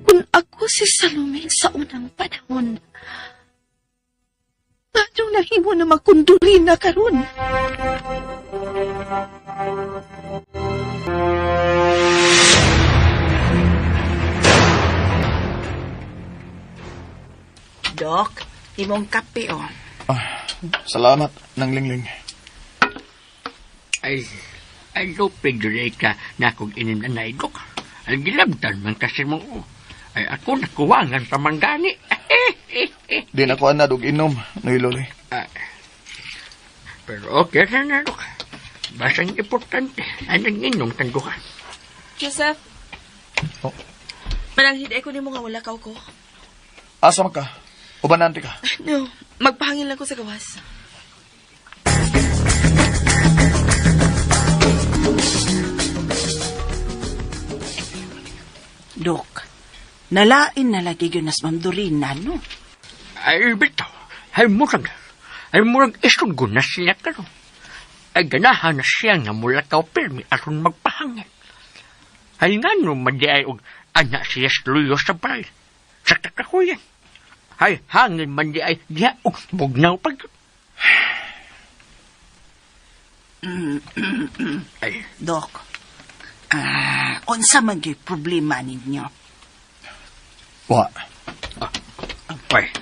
Kung ako si Salome sa unang panahon, ngano nahimo naman kung Dorina karon? Dok, imong kape, oh. Ah, salamat, nang lingling. Ay, ay lupig dili ka na akong inim na naigok. Ay gilabdan man kasi mo. Ay ako nakuwangan pa man gani. Di na ko anad og inom, Noy Loloy. Ay, pero okay na na, Dok. Basta ang importante ay nag-inom tang duha. Joseph? Oh. Mananghid ko nimo nga wala kaw ko. Asa man ka? Ubanante ka? No, magpahangin lang ko sa gawas. Dok, nalain na lagi yun nas Ma'am Dorina, no? Ay, bitaw. Ay, murag. Ay, murag isog na siya karon. Ay, ganahan na siya nga mula kaw pirmi aron magpahangin. Ay, nga no, madi ay og anak siya sluyo sa balay. Sa kakahuyan. Ay, hangin man di ay diha og bugnaw pag. Ay, Dok, unsa man gyud problema ninyo? Wa. Ay,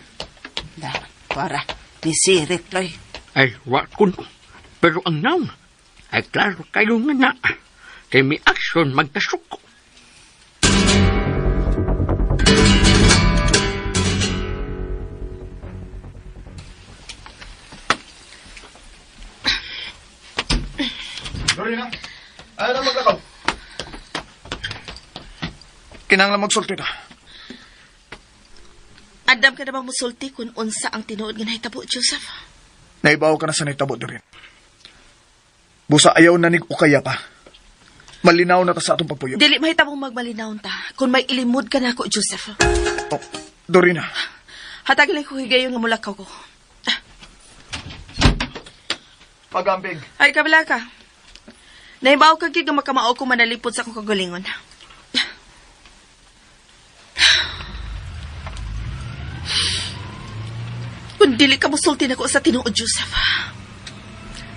Da, para, nisirit, loy. Ay, wa kun. Pero ang naong, ay klaro kayo nga na. Kay may aksyon magkasuko. Dorina, ayaw na maglakaw. Kinahanglan magsulti ta. Andam ka na bang musulti kung unsa ang tinuod nga nahitabo, Joseph? Naibaw ka na sa nahitabo, Dorina. Busa ayaw na nig ukaya pa. Malinaw na ta sa atong pagpuyo. Dili mahitabong magmalinaw ta kung may ilimod ka na ako, Joseph. Oh, Dorina. Hatag lang ko higayon nga mulakaw ko. Pagamping. Ay, kabila ka. Nahibaw ka gid nga makamao ko manalipod sa akong kagalingon. Kung dili ka musulti nako sa tinuod, Joseph.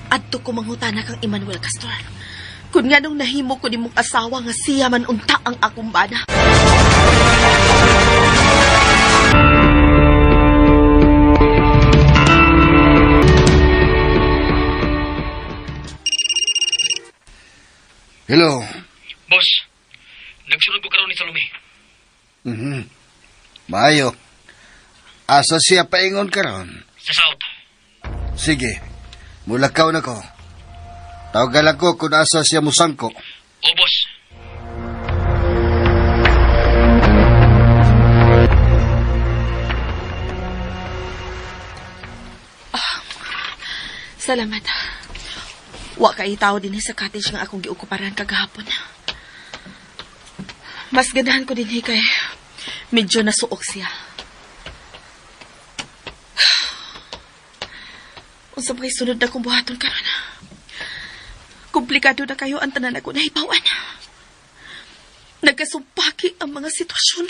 Adto ko mangutana kang Emmanuel Castor. Kung nga nung nahimo ko nimong asawa nga siya man unta ang akong bana. Hello. Boss, nagsunod ko karon ni Salome. Mhm. Maayo. Asa siya paingon karon? Sa South. Sige. Mulakaw na ko. Tawagan ako kung asa siya musangko. O, boss. Salamat. Wa kay tao din sa cottage nga akong giukuparan kagahapon. Mas ganahan ko din kay medyo nasuok siya. Unsa ba kay sunod na kong buhaton karon? Komplikado na kayo ang tanan ako nahibawan. Nagkasumpaki ang mga sitwasyon.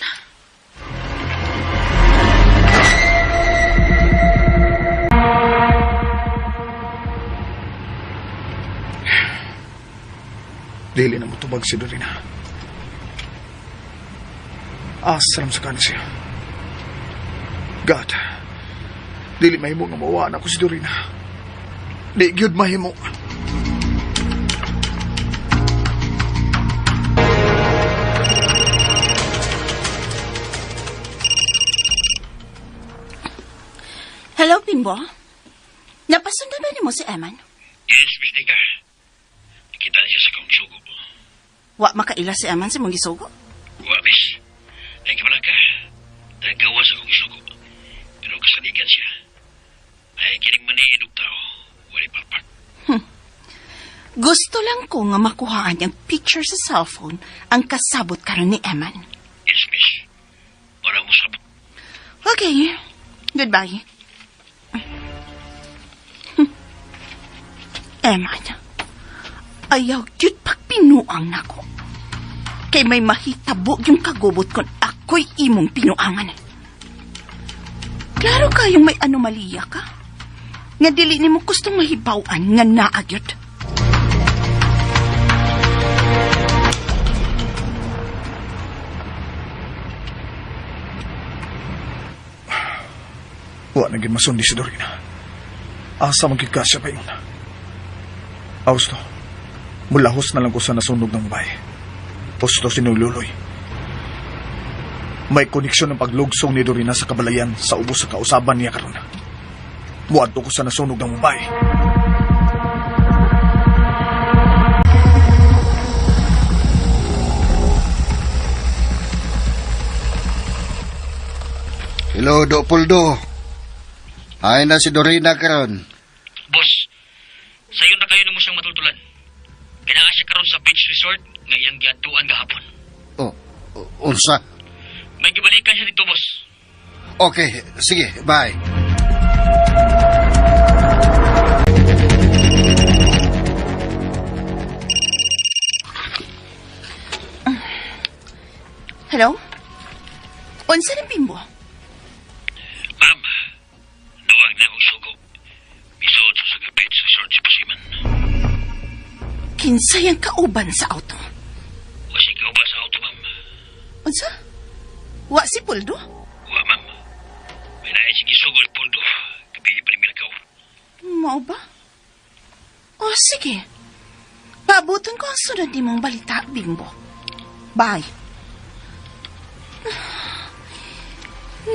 Dili na motubag si Dorina. Asa sa kanin siya. God, dili mahimo nga mawaan ako si Dorina. Di gyud mahimo. Hello, Bimbo. Napasundan ba nimo si Eman? Yes, Miss Nika. Nakita niya sa akong sugo. Wa makaila si Eman sa mong gisugo? Wa, miss. Ay, kamala ka. Nagawa sa akong sugo. Pero kasanigan siya. Ay, kining maniin og tao. Wala palpak. Gusto lang ko nga makuhaan niyang picture sa cellphone ang kasabot karon ni Eman. Yes, miss. Para mo sabot. Okay. Goodbye. Eman, ayaw gyud pagpinuang nako. Kay may mahitabo yung kagubot kung ako'y imong pinuangan. Klaro kayong may anomalya ka. Nga dili nimo gustong mahibaw-an nga naagyod. Wa na gyud masundi si Dorina. Asa man gyud ka siya paingon. Austo, mulahos na lang ko sa nasunog ng bahay. Posto sinululoy. May koneksyon ng paglugsong ni Dorina sa kabalayan sa ubos sa kausaban niya karon. Muadto ko sa nasunog ng bahay. Hello, Do Poldo. Ay na si Dorina karon. Boss, sayo na kayo na mo siyang matultulan. Pinaa siya karon sa beach resort nga iyang giadtuan gahapon. Oh, unsa? May gibalikan siya dito, boss. Okay, sige, bye. Hello? Unsa ni Bimbo? Ma'am, nawag na akong sugo. Isuod sa sa beach resort si Pasiman. Kinsay ang kauban sa auto? Wa siya kauban sa auto, ma'am. Unsa? Wa si Puldo? Wa, ma'am. May naay sige sugol, Puldo. Kabili pa rin milakaw. Mao ba? O, sige. Paabuton ko ang sunod nimong balita, Bimbo. Bye.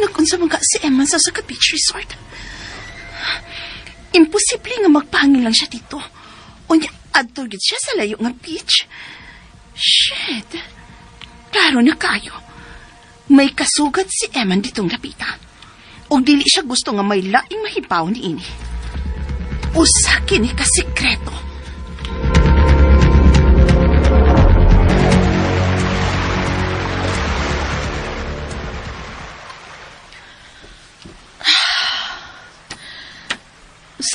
Nakunsa man ka si Eman sa Saka Beach Resort. Imposible nga magpahangin lang siya dito. Unya, adto gid siya sa layo nga beach. Shit. Klaro na kayo. May kasugat si Eman ditong lapita. Og dili siya gusto nga may laing mahibaw ni ini. Usa kini ka sikreto.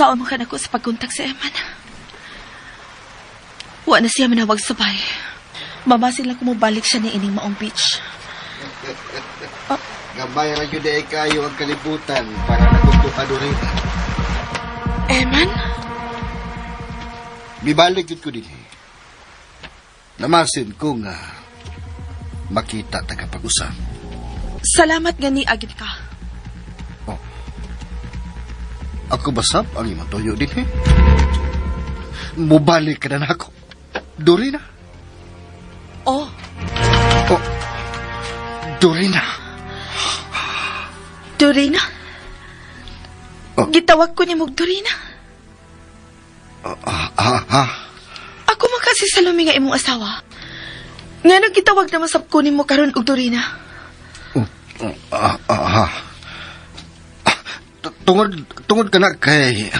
Unsaon man ka nako sa pagkontak sa Eman? Wa na siya manawag sa bay. Mamasin lang kumubalik siya ni ining maong beach. Gamay ra gyud ay kayo ang kalibutan para nagusto ka Dorina. Eman? Mibalik gyud ko dinhi. Namasin ko nga makita ta ka pag-usap. Salamat nga ni agid ka. Oh. Ako basap ang imong tuyo dinhi. Mubalik ka na nako. Dorina. Oh, Oh. Dorina. Dorina. Oh. Gitawag ko ni mog Dorina. Ah, ah, ah. Ako man kasi Salome nga imong asawa. Nga nang gitawag naman sab ko nimo karon og Dorina. Oh, ah, ah, ah. Tungod ka na kay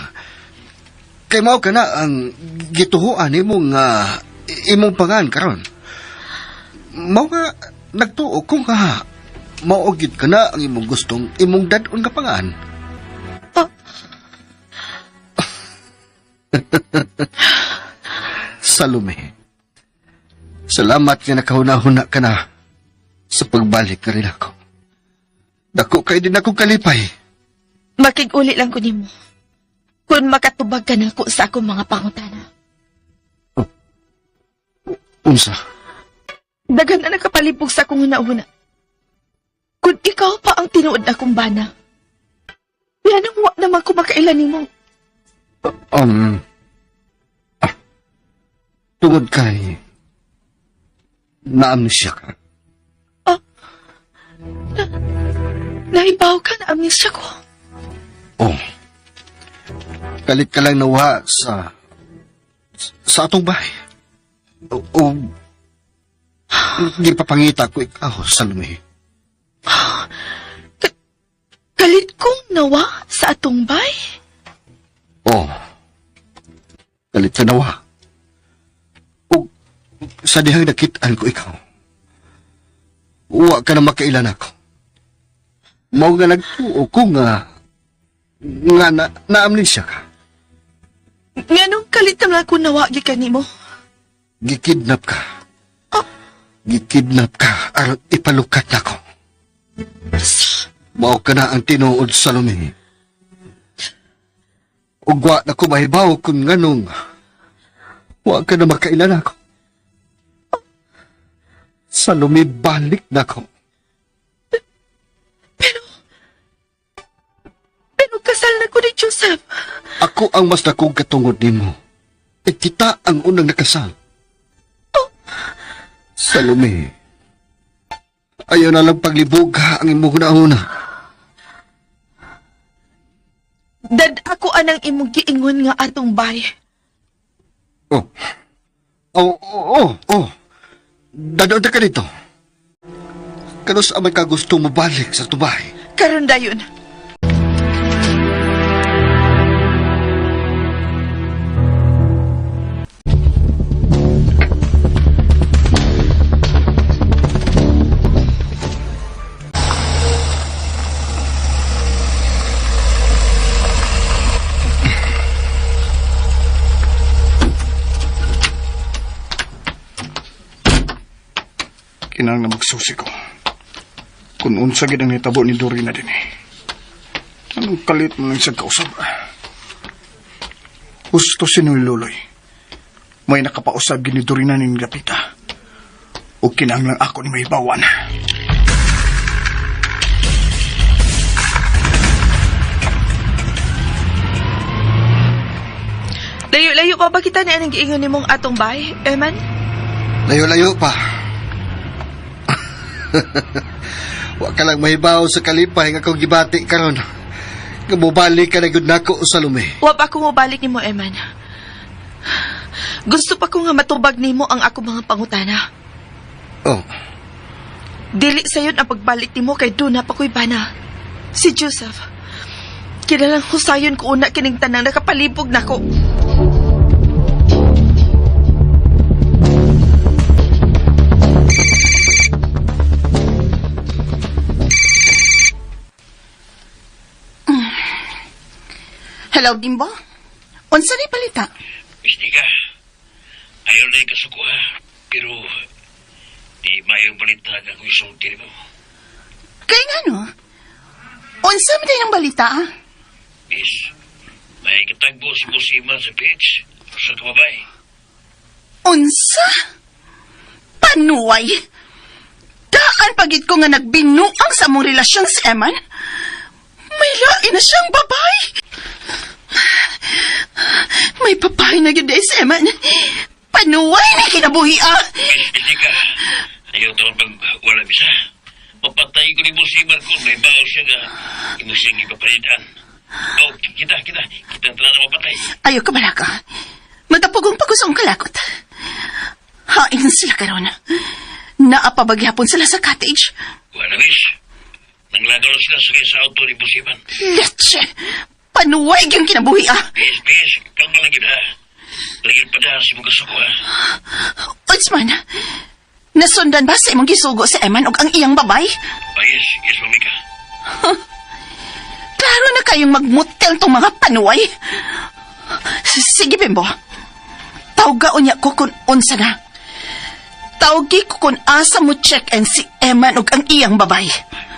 mao ka na ang gituhuan nimo nga imong pangan karon. Mao nga nagtuo ko nga mao gyud ka na ang imong gustong imong dad-on nga pangan. Oh. Salome. Salamat nga nakahuna-huna ka na sa pagbalik ka rin ako. Dako kay din ako kalipay. Makig-uli lang ko nimo. Kung makatubag ka nako sa akong mga pangutana. Unsa? Daghan na nakapalibog sa akong huna-huna. Kung ikaw pa ang tinuod akong bana, yan ang wa naman ko makailan nimo. Tungod kay na-amnesia ka. Naibaw ka na amnesia ko. Oh. Kalit ka lang nawa sa atong bahay. O, gipapangita ko ikaw, Salome. Kalit kong nawa sa atong bay? Oh. Kalit ka nawa. O, sa dihang nakitaan ko ikaw. Uwa ka na makailan ako. Mao nga nagtuo ko nga nga na, na-amnesia ka. Nganong kalit naman ako nawa gikan nimo? Gikidnap ka. Oh. Gikidnap ka aron ipalukat nako. Mao ka na ang tinuod, Salome. Ug wa na ko mahibaw kung nganong wa ka na makailan ako. Salome, balik na ko. Pero kasal na ko ni Joseph. Ako ang mas dakong katungod nimo. E kita ang unang nakasal. Salome, ayaw na lang paglibuga ang imong una. Dad ako anang imong giingon nga atong bay. Oh. Oh. Dadaan ka dito. Kanus amay ka gusto mo balik sa tubay. Karon dayon. Kinahanglan na magsusi ko. Kung unsa gid ang nitabo ni Dorina din eh. Anong kalit mo lang siya kausap? Husto si Luloy. May nakapausab gid ni Dorina ning dapita. O kinahanglan ako ni may bawan. Layo-layo pa ba kita ni anang giingon nimong atong bay, Eman? Layo-layo pa. Wa ka lang mahibaw sa kalipay nga akong gibati karon. Nga mobalik ka na gud nako, Salome. Wa pa ko mobalik nimo, Eman. Gusto pa ko nga matubag nimo ang ako mga pangutana. Oh, Dili sayon ang pagbalik nimo kay duna pa ko'y bana. Si Joseph. Kinalang husayon ko una kining tanang nakapalibog nako. Hello, Bimbo? Unsa ni balita? Mistika, ayaw na ikasuko ha. Pero, di maayong balita nga kung isulti mo. Kay ngano? Unsa man din ang balita? Ah? Miss, may katagbo si Busima sa beach. Sa kababay. Unsa? Panuway! Daan pagid ko nga nagbinuang sa among relasyon si Eman. May lain na siyang babay. May babae na gyud si Eman. Panuway ni kinabuhi ah. Miss Mistika, ayaw taon pag wala bisa. Mapatay ko ni Busima kung may bago siya nga imo siyang ipapalitan. Oh, kita. Kita ang tanan na mapatay. Ayaw ka balaka. Matapugong pagusong kalakot. Hain sila karon. Naapabagyapon sila sa cottage. Wala, miss. Nanglagaw sila sakay sa auto ni Busiman. Leche! Panuway yung kinabuhi ah! Miss, kalma lang yun ha. Lagyan pa na si mong kasuko ha. Udsman, nasundan ba sa imong gisugo si Eman og ang iyang babay? Ah, yes, Mamika. Klaro na kayong magmutel tong mga panuway. Sige, Bimbo. Tawga unya ko kung unsa na. Tawgi ko kung asa mo check-in si Eman og ang iyang babay.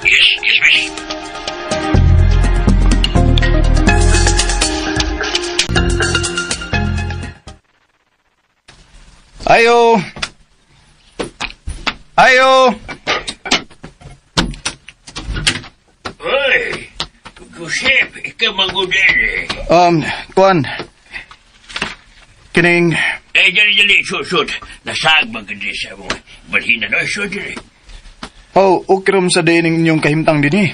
Yes, miss. Ayo! Ayo! Oy, Kusip, ikaw magudin eh. Kuan. Kining, Eh, dali, dali, shoot. Nasag magandi sa mong balhina, no? Shoot, dali. oh, ukrom sa dining inyong kahimtang din eh.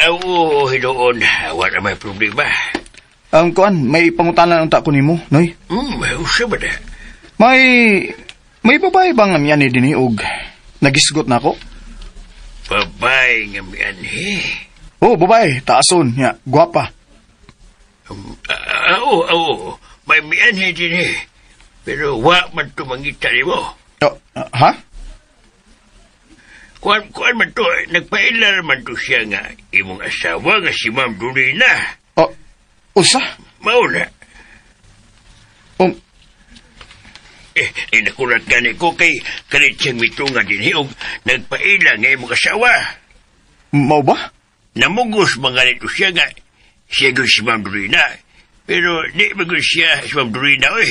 Oo, hinuon. Wala may problema. Kuan, may pangutanan unta ko nimo, Noy. Usa ba na? May babae bang nga ni dinhi og nagisgot na ako? Babae nga mianhi. Oh, babae, taason, ya, gwapa. Oo, oo. May mianhi din eh. Pero wa man tumangita nimo. Oh, ha? Kuan man to, nagpailar man to siya nga imong asawa nga si Ma'am Dorina. Oh, usa? Mao na. Nakulat gani ko kay kalit siyang mitunga din og nagpaila nga imong asawa. Mao ba? Namugos mga nito siya nga siya gyud si Ma'am Dorina. Pero di ba gyud siya si Ma'am Dorina oy.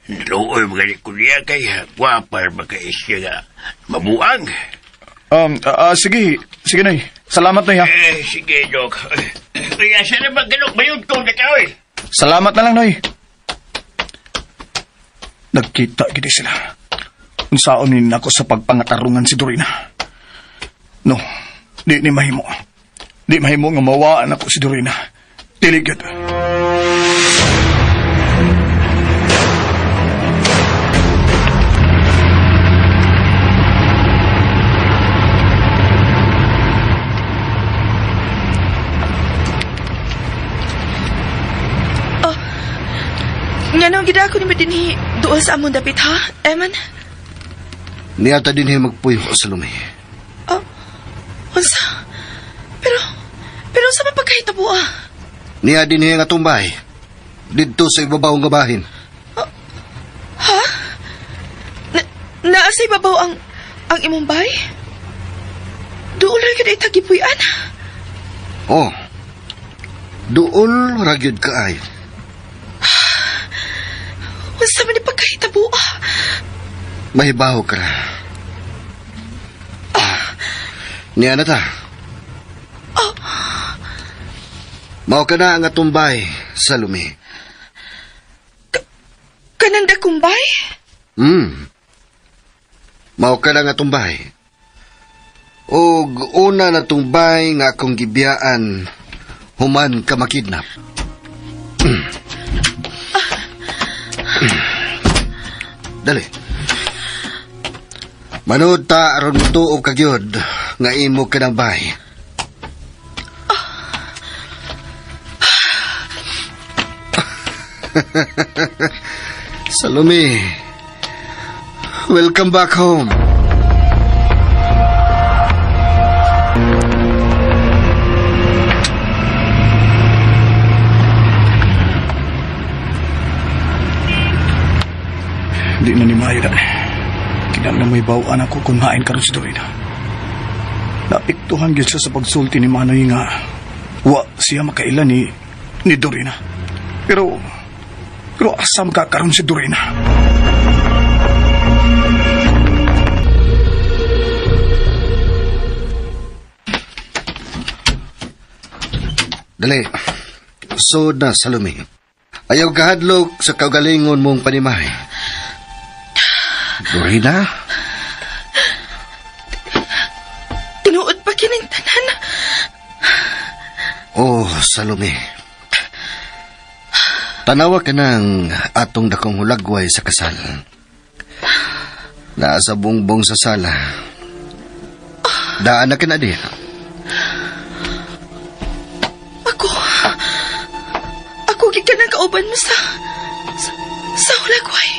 Naluoy mga ko niya kay gwapa ba kay siya nga mabuang. Sige, sige Noy. Salamat Noy ha. Eh, sige, Dok. Kaya sana ba ganun bayod ko na ka, oy? Salamat na lang Noy. Nagkita gid sila. Unsaon ni nako sa pagpangatarungan si Dorina. No, di ni mahimo. Di mahimo nga mawaan ako si Dorina. Dili gyud. Nganong gid ako ni dinhi duol sa among dapit ha, Eman? Niyata din magpuyo sa lumi. Oh, unsa? Pero sa man pagkahitabo ah? Niya din nga tumbay. Didto sa ibabaw nga bahin. Ha? Naa sa ibabaw ang imong bay? Duol ra gyud ay tagipuy-an. Oh. Duol ra gyud kaayo. Unsa man ni pagkahitabo ah? Mahibaw ka ra. Niya na ta. Mao ka na ang atumbay sa lumi. Kanang dakumbay? Mao ka na ang atumbay. Og una na tumbay nga akong gibiyaan human ka makidnap. Dali. Manood ta aron mutuo ka gyud nga imo ka ng bay. Salome, welcome back home. Di na ni maayo na. Kinahanglan may bawaan ako kung hain karon si Dorina. Naapektuhan gyud siya sa pagsulti ni Manoy nga wa siya makaila ni Dorina. Pero asam ka karon si Dorina? Dali. So na, Salome. Ayaw kahadlok sa kaugalingon mong panimahe. Dorina? Tinuod pa kining tanan. Oh, Salome. Tanawa ka ng atong dakong hulagway sa kasal. Naa sa bungbong sa sala. Daan na ka na di. Ako, ako gikan ang kauban mo sa hulagway.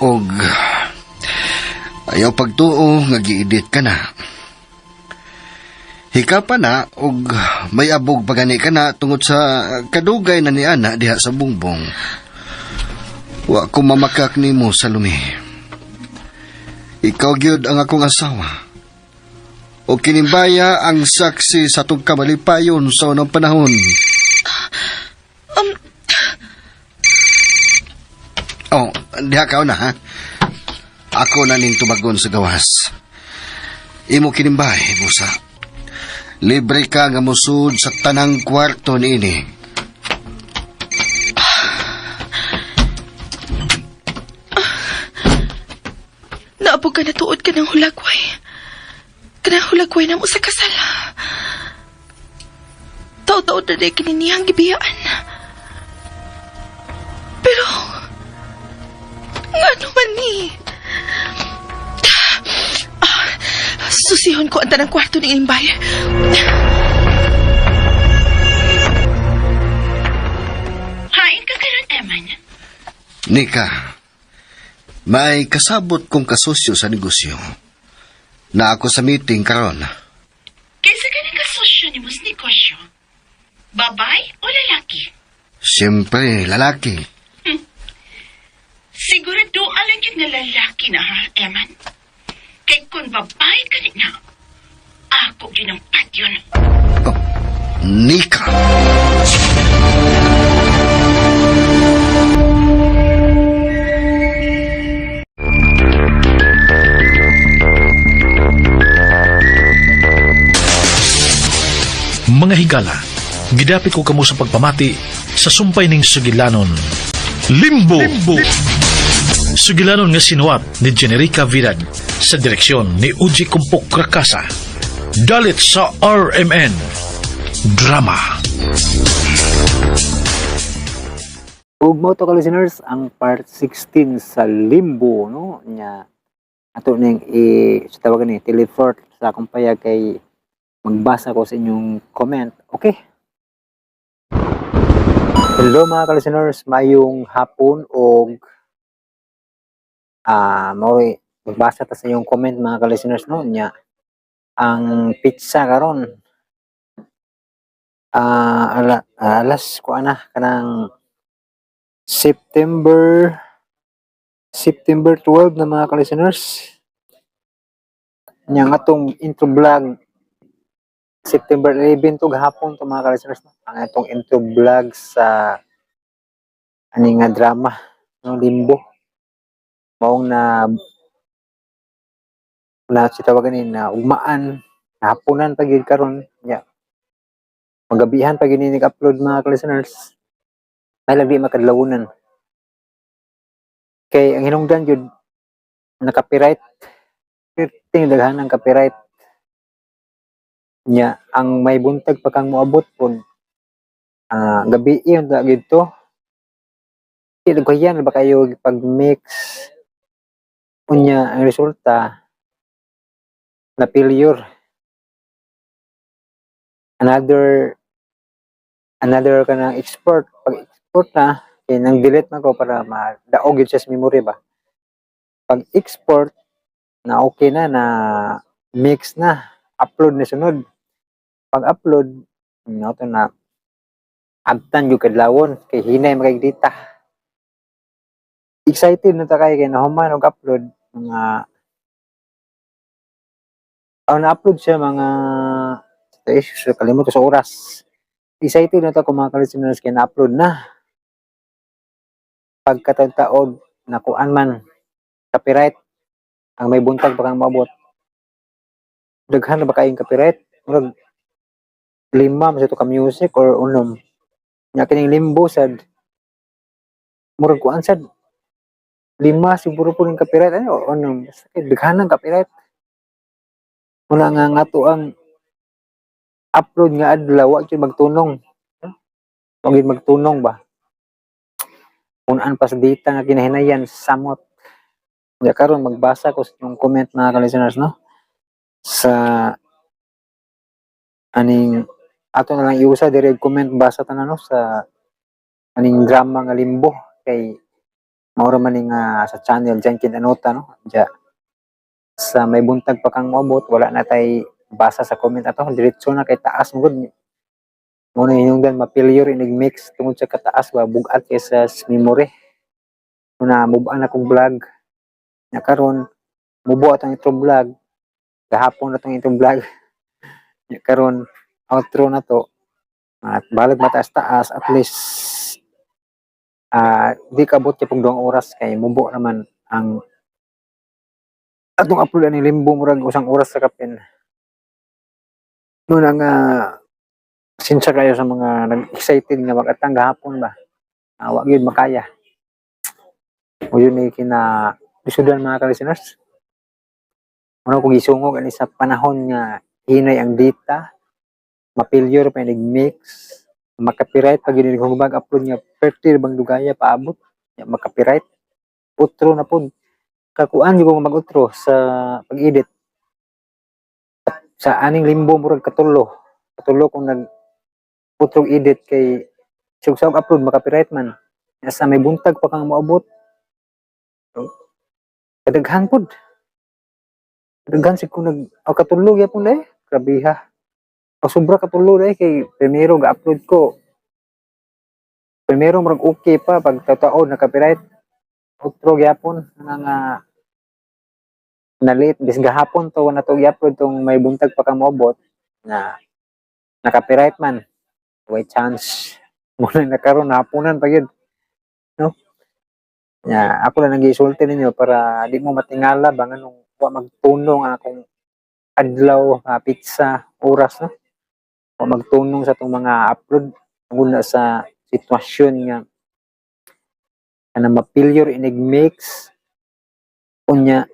Og ayaw pagtuo nga giedit ka na. Hika pa na og may abog pa gani ka na tungod sa kadugay na ni ana diha sa bungbong. Wa ko mamakak nimo, Salome. Ikaw gyud ang akong asawa. O kinimbaya ang saksi sa atong kamalipayon sa unang panahon. Oh, diha ka na ha. Ako na ning tubagon sa gawas. Imo kinimbay, busa. Libre ka nga musud sa tanang kwarto niini. Naabog ka na tuod ka ng hulagway. Kanang hulagway na mo sa kasal. Taw-taw na di kininihang gibiyaan. Pero, nga naman ni? Ah, susihon ko ang tanang kwarto ni Imbay. Hain ka karon, Eman. Nika, may kasabot kong kasosyo sa negosyo. Na ako sa meeting karon. Kaysa ganang kasosyo ni sa negosyo. Babay o lalaki? Siyempre, lalaki. Sigurado alam yun nga lalaki na ha, Eman. Kay kung babae ka rin na, ako yun ang patyon. Oh, Nika! Mga higala, gidapit ko kamo sa pagpamati sa sumpay ning sugilanon. Limbo! Limbo! Sugilanon nga sinuwat ni Generica Vidad sa direksyon ni Uji Kumpok Rakasa. Dalit sa RMN. Drama. Ug mao to ka listeners ang part 16 sa Limbo, no, nya ato ning i sa tawagan ni teleport sa akong payag kay magbasa ko sa inyong comment. Okay. Hello mga ka-listeners, mayong hapon og mao magbasa ta sa inyong comment mga ka-listeners, no, nya ang pizza karon alas kuan na kanang September 12 na mga ka-listeners. Nya nga atong intro vlog September 11 to gahapon to mga ka-listeners, no? Ang atong intro vlog sa ani nga drama, no, Limbo, maong na na si tawagan ni na ugmaan nahaponan pa gyud karon nya magabihan pa gyud ni nag-upload mga ka-listeners, may lagi makadlawunan kay ang hinungdan gyud na copyright ting daghan ang copyright nya ang may buntag pa kang moabot pud gabi yun da gyud to. Dughayan ba kayo pag mix, unya ang resulta na failure, another kanang export, pag export na kay nang delete man ko para madaog yun siya sa memory ba. Pag export na okay na na mix na, upload na sunod. Pag upload no to na abtan yung kadlawon kay hinay makay data. Excited na ta kay kay nahuman og upload mga oh, na-upload siya mga eh, so, kalimot ko sa oras. Excited na ta ko, mga ka-listeners, kay na-upload na. Pagkataon nakuan man, copyright ang May Buntag pa kang maabot. Daghan na ba kayong copyright? Murag lima man to ka music or unom. Nya kining Limbo sad, murag kuan sad, lima siguro po ning copyright ano or unom. Basta kay daghan ang copyright. Muna nga nga to ang upload nga adlaw, wa gyud magtunong. Wa gyud magtunong ba. Unaan pa sa data nga kinahinayan, samot. Ya karon magbasa ko sa inyong comment, mga ka-listeners, no, sa aning ato na lang iusa dire comment basa tanan, no, sa aning drama nga Limbo kay maura man ni nga sa channel Jankin Anota, no. Diya sa May Buntag pa kang moabot, wala na tay basa sa comment ato, diretso na kay taas mo gud mo na hinungdan ma-failure inig mix tungod sa kataas ba, bugat kay sa memory. Una move na akong vlog na karon, mubo atong itong vlog gahapon na tong itong vlog. Nya karon outro na to at balag mataas-taas, at least di kabot kay pug 2 oras kay mubo naman ang atong upload ani Limbo, murag usang oras sa kapin. Muna nga sinsya kayo sa mga nag-excited nga mag-atang gahapon ba. Wa gyud makaya. O yun ay kina lisudan, mga ka-listeners. Muna ko gisungog ani sa panahon nga hinay ang data, ma-failure pa inig mix, ma-copyright pag yun kung mag-upload nga 30 bang dugaya paabot, ya, ma-copyright. Utro na pud. Kakuan gyud ko mag-utro sa pag-edit. Sa aning Limbo murag katulo. Katulo kung nag utrog edit kay sug sa upload ma-copyright man. Ya, sa May Buntag pa kang moabot. Kadaghan pud. Daghan sig ko nag aw katulo gyapon eh. Grabe ha. O sobra katulo eh kay primero ga-upload ko. Primero murag okay pa, pag tataon na copyright. Utro gyapon na nga na late bis gahapon to na to gi-upload tong May Buntag pa kang moabot na na-copyright man. Way chance. Muna na karon hapunan pa gyud. No? Ya, ako lang nang gisulti ninyo para di mo matingala ba nganong wa magtunong ang akong adlaw, pizza, oras, no? Wa magtunong sa atong mga upload tungod na sa sitwasyon nga kanang ma-failure inig mix, unya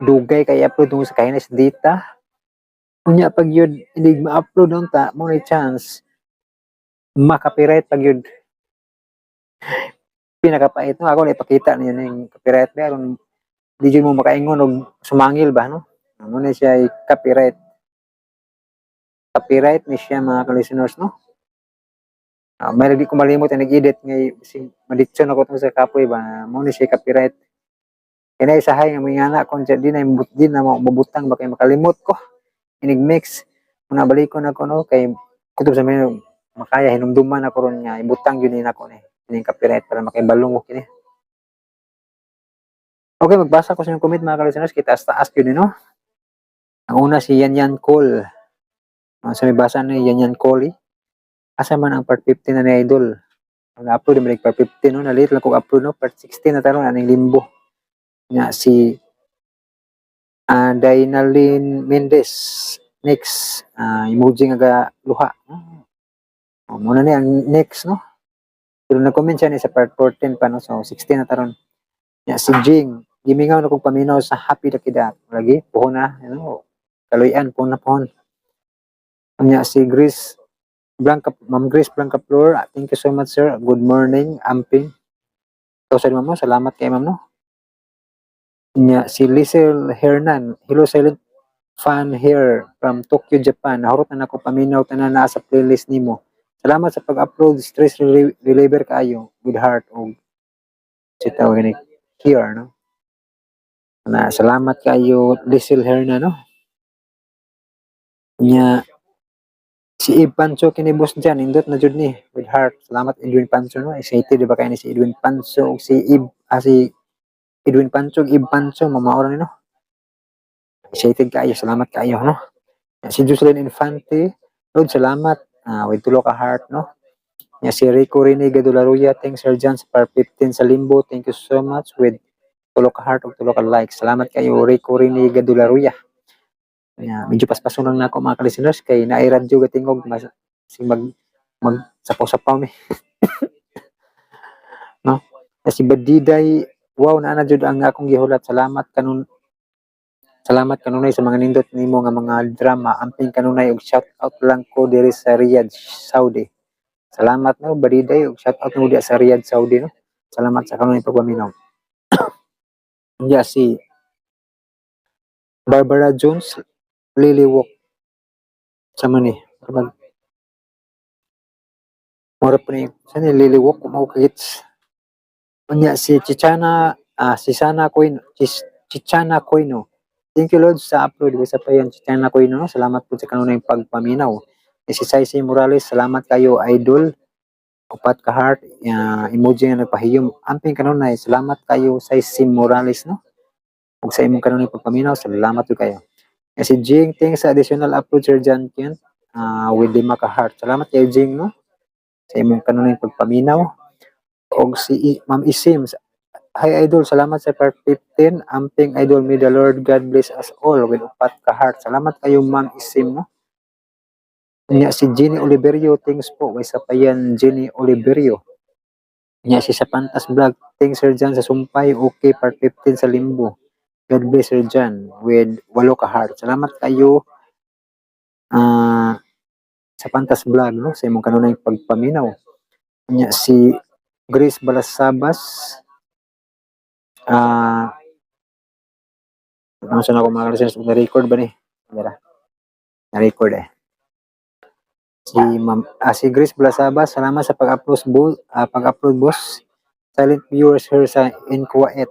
dugay kay upload tungod sa kahinas data, unya pag yun inig ma-upload unta mo na chance ma-copyright pag yun. Pinakapait, no. Ako na ipakita niyo ning copyright ba aron di jud mo makaingon og sumangil ba, no. Mo na siya ay copyright, copyright ni siya, mga ka-listeners, no. May lagi ko malimot ang nag-edit ngay si maditson ako tungod sa kapoy ba. Mo ni siya copyright. Kaya isahay nga mga anak kon di na di na mabutang ba kay makalimot ko inig mix. Muna balikon ako, no, kay kutob sa mga makaya hinumduman ako ron nga ibutang yun ni nako ni ining copyright para makaibalong ko kini. Okay, magbasa ko sa inyong comment, mga ka-listeners, kita taas yun, no. Ang una si Yan Yan Cole. Sa may basa ni Yan Yan Cole, eh. Asa man ang part 15 na ni Idol? Ang na-upload naman part 15, no, na-late lang ko upload, no, part 16 na taron aning Limbo. Nya si Dainalyn Mendez, next emoji nga ga luha. Oh, muna ni ang next, no. Pero nag-comment siya ni sa part 14 pa, no, so 16 na taron. Nya si Jing, gimingaw na kong paminaw sa Happy Dakidak. Lagi puhon na, kaluyan puhon na puhon. Nya si Grace Blanca, Ma'am Grace Blanca Flor, thank you so much, sir. Good morning, amping. Ikaw sa ma'am, no? Salamat kay ma'am, no. Nya si Lizel Hernan, hello, silent fan here from Tokyo, Japan. Nahurot na nako paminaw tanan naa sa playlist nimo. Salamat sa pag-upload, stress reliever kaayo. With heart og si tawag ni here, no. Na salamat kayo, Lizel Hernan, no. Nya si Eve Pancho kini boss dyan, indot na jud ni with heart. Salamat, Edwin Pancho, no. Excited di ba kay ni si Edwin Pancho ug si Eve, si Edwin Pancho, Ib Pancho, mamaora ni, no. Excited kaayo, salamat kaayo, no. Si Jocelyn Infante, Lord, salamat. With tulo ka heart, no. Ya, si Rico Rene Gadularuya, thanks, Sir John, sa part 15 sa Limbo. Thank you so much with tulo ka heart ug tulo ka like. Salamat kayo, Rico Rene Gadularuya. Ya, medyo paspaso lang na ako, mga ka-listeners, kay naay radyo gatingog mas sing mag mag sapaw-sapaw mi, no. Ya, si Badiday, wow, naa na jud ang akong gihulat. Salamat kanunay sa mga nindot nimo nga mga drama. Amping kanunay og shout out lang ko diri sa Riyadh, Saudi. Salamat, no, Badiday, og shout out mo diya sa Riyadh, Saudi, no. Salamat sa kanunay pagpaminaw. Ya, si Barbara Jones, Lily Walk sa man ni. Murag mura pa ni sa ni Lily Walk mo kagits. Unya si Chichana, si Sana Coin, Chichana Coino. Thank you, Lord, sa upload. Wasa pa yan, Chichana Coino, no? Salamat po sa kanunay pagpaminaw. Eh, si Saisay Morales, salamat kayo, idol. Upat ka heart, emoji nga nagpahiyom. Amping kanunay, salamat kayo, Saisay Morales, no? Ug sa imong kanunay pagpaminaw, salamat po kayo. Eh, si Jing, thanks sa additional upload, Sir John Kent, with lima ka heart. Salamat kayo, Jing, no? Sa imong kanunay pagpaminaw. Og si Ma'am Isim, hi idol, salamat sa part 15. Amping idol, may the Lord God bless us all with upat ka heart. Salamat kayo, Ma'am Isim, no? Nya si Jenny Oliverio, thanks po. Way sa pa yan, Jenny Oliverio. Nya si Sapantas Vlog, thanks, Sir John, sa sumpay. Okay, part 15 sa Limbo. God bless, Sir John, with walo ka heart. Salamat kayo sa Pantas Vlog, no, sa imong kanunay pagpaminaw. Nya si Grace Balasabas, ano sa na ako, mga listeners, na-record ba ni? Mira. Na-record eh. Si Ma'am, si Grace Balasabas, salamat sa pag-upload, boss. Silent viewers here sa Inkuwait.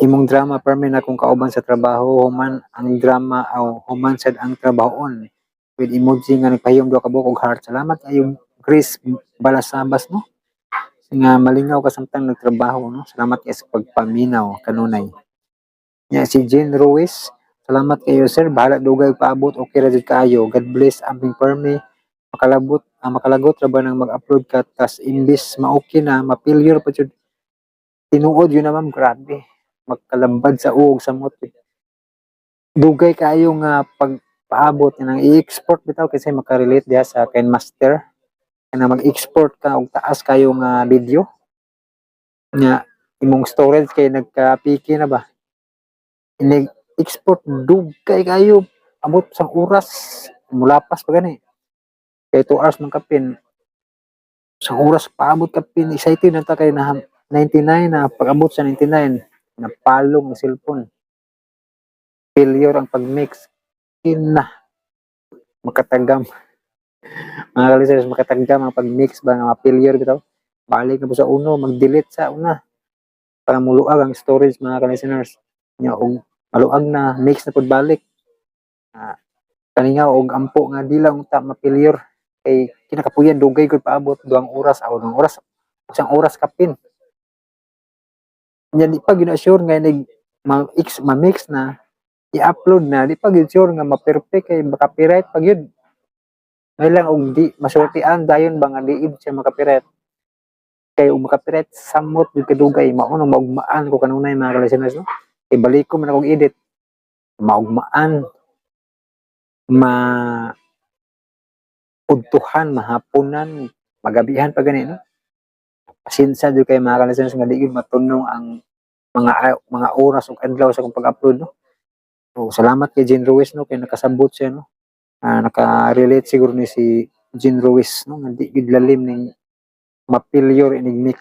Imong drama permi na kung kauban sa trabaho, human ang drama aw human sad ang trabahoon. With emoji nga nagpahiyom duha ka buok og heart. Salamat kayo, Grace Balasabas, no. Nga malingaw ka samtang nagtrabaho, no. Salamat kayo sa pagpaminaw kanunay. Nya si Jane Ruiz, salamat kayo, sir. Bahala dugay paabot, okay ra jud kaayo. God bless, amping permi. Makalabot, makalagot ra ba nang mag-upload ka tas imbis ma-okay na, ma-failure pa jud. Tinuod yun na, ma'am, grabe. Magkalambad sa uog samot. Dugay kaayo nga pagpaabot nang i-export bitaw kasi makarelate diha sa KineMaster. Kana mag-export ka og taas kayo nga video. Nga imong storage kay nagka-piki na ba. Inig export dugay kayo, abot sang oras, mulapas pa gani. Kay 2 hours man kapin. Sa oras paabot kapin, excited na ta kay na 99 na, pag-abot sa 99 napalong ang cellphone. Failure ang pag-mix. Kina makatagam. Mga kalisers, makatagam ang pag-mix ba nga ma-failure bitaw. Balik na po sa uno, mag-delete sa una. Para muluag ang storage, mga ka-listeners. Nya og maluag na, mix na pud balik. Kalingaw og ampo nga di lang ta ma-failure kay kinakapuyan, dugay gud paabot, 2 oras aw 2 oras, 1 oras kapin. Nya di pa gyud na sure nga inig ma-mix na, i-upload na, di pa gyud sure nga ma-perfect kay maka-copyright pa gyud. May lang og di masultian dayon ba nga diid siya maka-copyright. Kay og maka-copyright, samot gyud kadugay. Mao nang maugmaan ko kanunay, mga ka-listeners, no. Kay balik ko man akong edit. Maugmaan, ma udtuhan, mahaponan, magabihan pa gani, no. Pasensya jud kay, mga ka-listeners, nga di gyud matunong ang mga oras ug adlaw sa akong pag-upload, no. So, salamat kay Jean Ruiz, no, kay nakasabot siya, no. Naka-relate siguro ni si Jean Ruiz, no, nga di gyud lalim ning ma-failure inig mix.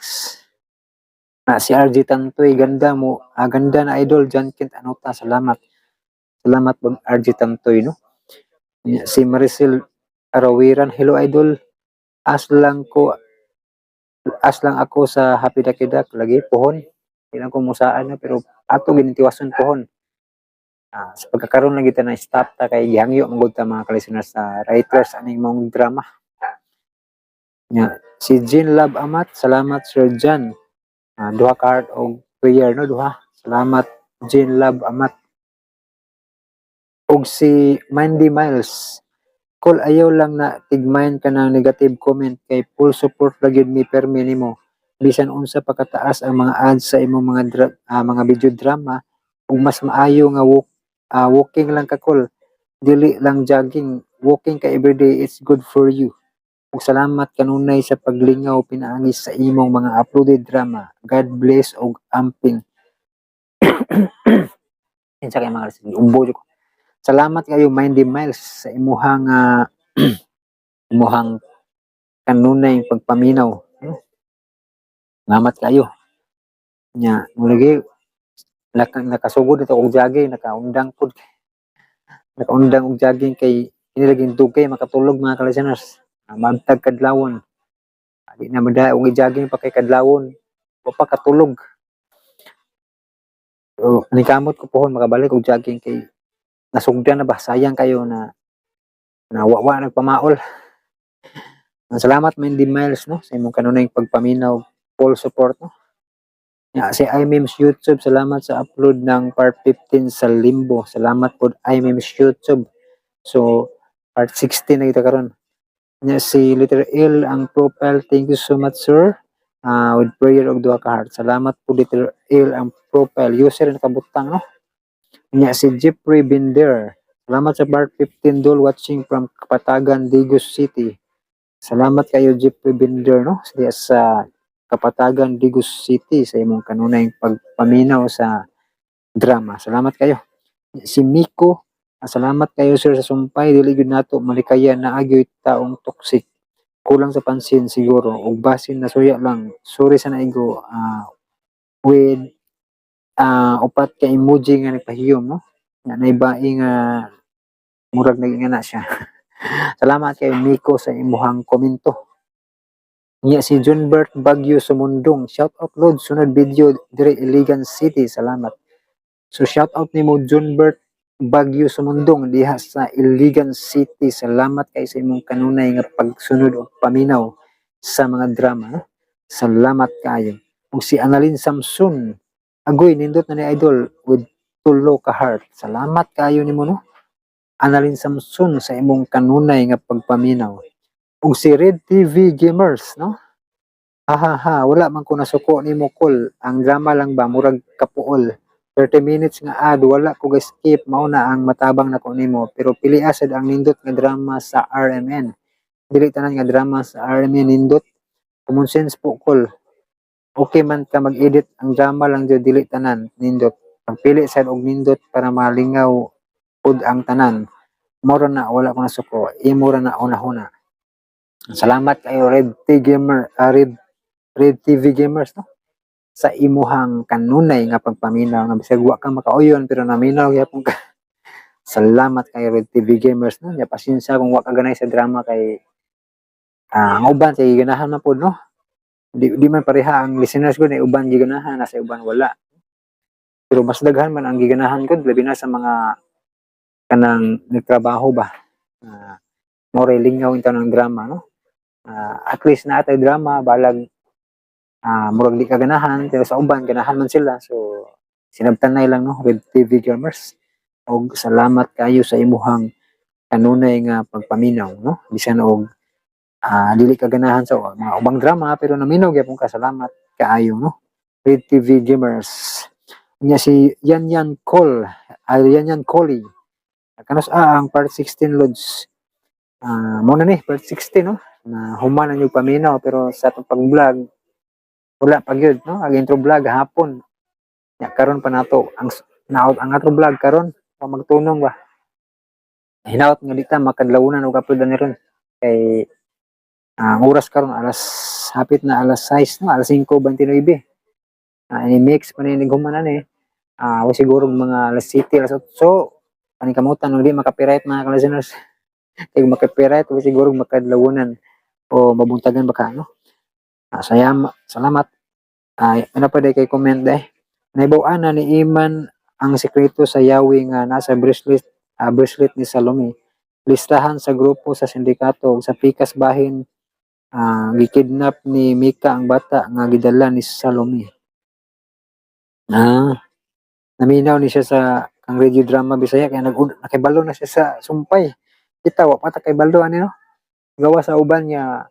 Na si RG Tantoy, ganda mo, ganda na idol John Kent Anota, salamat. Salamat bang RG Tantoy, no. Si Maricel Arawiran, hello idol. As lang ako sa Happy Dakidak lagi pohon. Ilang ko musaan na pero ato ginitiwason pohon. Sa pagkakaroon lang kita na stop ta kay gihangyo man gud ta, mga ka-listeners, sa writers aning mong drama. Nya, si Jean Love Amat, salamat, Sir John. Duha ka heart og prayer, no, duha. Salamat, Jane Love Amat. Og si Mandy Miles, "Kol, ayaw lang na tigmain ka ng negative comment kay full support ra gyud mi permi nimo. Bisan unsa pa kataas ang mga ads sa imong mga video drama ug mas maayo nga walking lang ka, Kol. Dili lang jogging, walking ka everyday, it's good for you. Ug salamat kanunay sa paglingaw pinaagi sa imong mga uploaded drama. God bless og amping." Kinsa kay mga ubo jud ko. Salamat kayo, Mindy Miles, sa imuhang kanunay pagpaminaw, no? Salamat kayo. Nya, mulagi nakasugod ito og jogging, nakaundang pud. Nakaundang og jogging kay kini laging dugay makatulog, mga ka-listeners. Maabtag kadlawon. Di na mada og jogging pa kay kadlawon. Wa pa katulog. So, kamot ko pohon makabalik og jogging kay nasugdan na ba, sayang kayo na na wa nagpamaol. Salamat, Mandy Miles, no, sa imong kanunay pagpaminaw, full support, no. Ya, si iMemes YouTube, salamat sa upload ng part 15 sa Limbo. Salamat po, iMemes YouTube. So part 16 na kita karon. Nya si letter L ang profile, thank you so much, sir. With prayer og duha ka heart. Salamat po, letter L ang profile user nakabutang, no. Nya si Jeffrey Binder. Salamat sa part 15, dol, watching from Kapatagan, Digos City. Salamat kayo, Jeffrey Binder, no, sa Kapatagan, Digos City, sa imong kanunay pagpaminaw sa drama. Salamat kayo. Si Miko, salamat kayo, sir, sa sumpay, dili gyud nato malikayan na agyoy taong toxic. Kulang sa pansin siguro ug basin nasuya lang. Sorry sa naigo, with upat ka emoji nga nagpahiyom, no. Nga naibae nga murag naging na siya. Salamat kay Miko sa imuhang komento. Nya si Junbert Bagyo Sumundong, shout out, Lord, sunod video dire Iligan City, salamat. So shout out nimo, Junbert Bagyo Sumundong, diha sa Iligan City. Salamat kay sa imong kanunay nga pagsunod og paminaw sa mga drama, no? Salamat kaayo. Ug si Annalyn Samson, agoy, nindot na ni idol, with tulo ka heart. Salamat kaayo nimo, no, Annalyn Samson, sa imong kanunay nga pagpaminaw. Ug si Red TV Gamers, no? Ha ha ha, wala man ko nasuko nimo, Kol. Ang drama lang ba murag kapuol. 30 minutes nga ad, wala ko ga-skip, mao na ang matabang nako nimo. Pero pili sad ang nindot nga drama sa RMN. Dili tanan nga drama sa RMN nindot. Common sense po, Kol. Okay man ka mag-edit, ang drama lang jud dili tanan nindot. Pagpili sad og nindot para malingaw pud ang tanan. Moro na wala ko nasuko. Imo ra na una-huna. Salamat kayo, Red T Gamer, Red Red TV Gamers, no, sa imuhang kanunay nga pagpaminaw nga bisag wa ka makauyon pero naminaw gyapon ka. Salamat kay Red TV Gamers, no. Nya pasensya kung wa ka ganay sa drama kay ang uban kay ganahan man pud, no. Di man pareha ang listeners ko, na uban giganahan, nasa uban wala. Pero mas daghan man ang giganahan ko, labi na sa mga kanang nagtrabaho ba. More lingaw intaw ng drama, no. At least na atay drama balag murag di ka ganahan pero sa uban ganahan man sila, so sinabtanay lang, no, with TV Gamers. Og salamat kayo sa imuhang kanunay nga pagpaminaw, no, bisan og dili ka ganahan sa mga ubang drama pero naminaw gyapon ka, salamat kaayo, no, Red TV Gamers. Nya si Yan Yan Call ay Yan Yan Collie, kanus ang part 16, Lods? Mo na ni part 16, no, na human ang inyong paminaw pero sa atong pag-vlog wala pa gyud, no. Ang intro vlog hapon nya, karon pa nato ang naot ang atong vlog karon pa magtunong ba. Hinaot nga di ta makadlawunan og upload ani ron kay ang oras karon alas hapit na alas 6, no, alas 5:29. Ini mix pa ni human ani wa siguro mga alas 7, alas 8 paningkamutan di maka-copyright, mga ka-listeners, kay maka-copyright wa siguro makadlawunan o mabuntagan baka, no. Salamat. Ay, ano pa day kay comment day? Naibaw na ni Iman ang sekreto sa yawi nga nasa bracelet ni Salome. Listahan sa grupo sa sindikato ug sa pikas bahin, gikidnap ni Mika ang bata nga gidala ni Salome. Naminaw ni siya sa kang radio drama Bisaya kaya nag nakibalo na siya sa sumpay. Kita wa pa ta kaybalo ani, no. Gawa sa uban niya,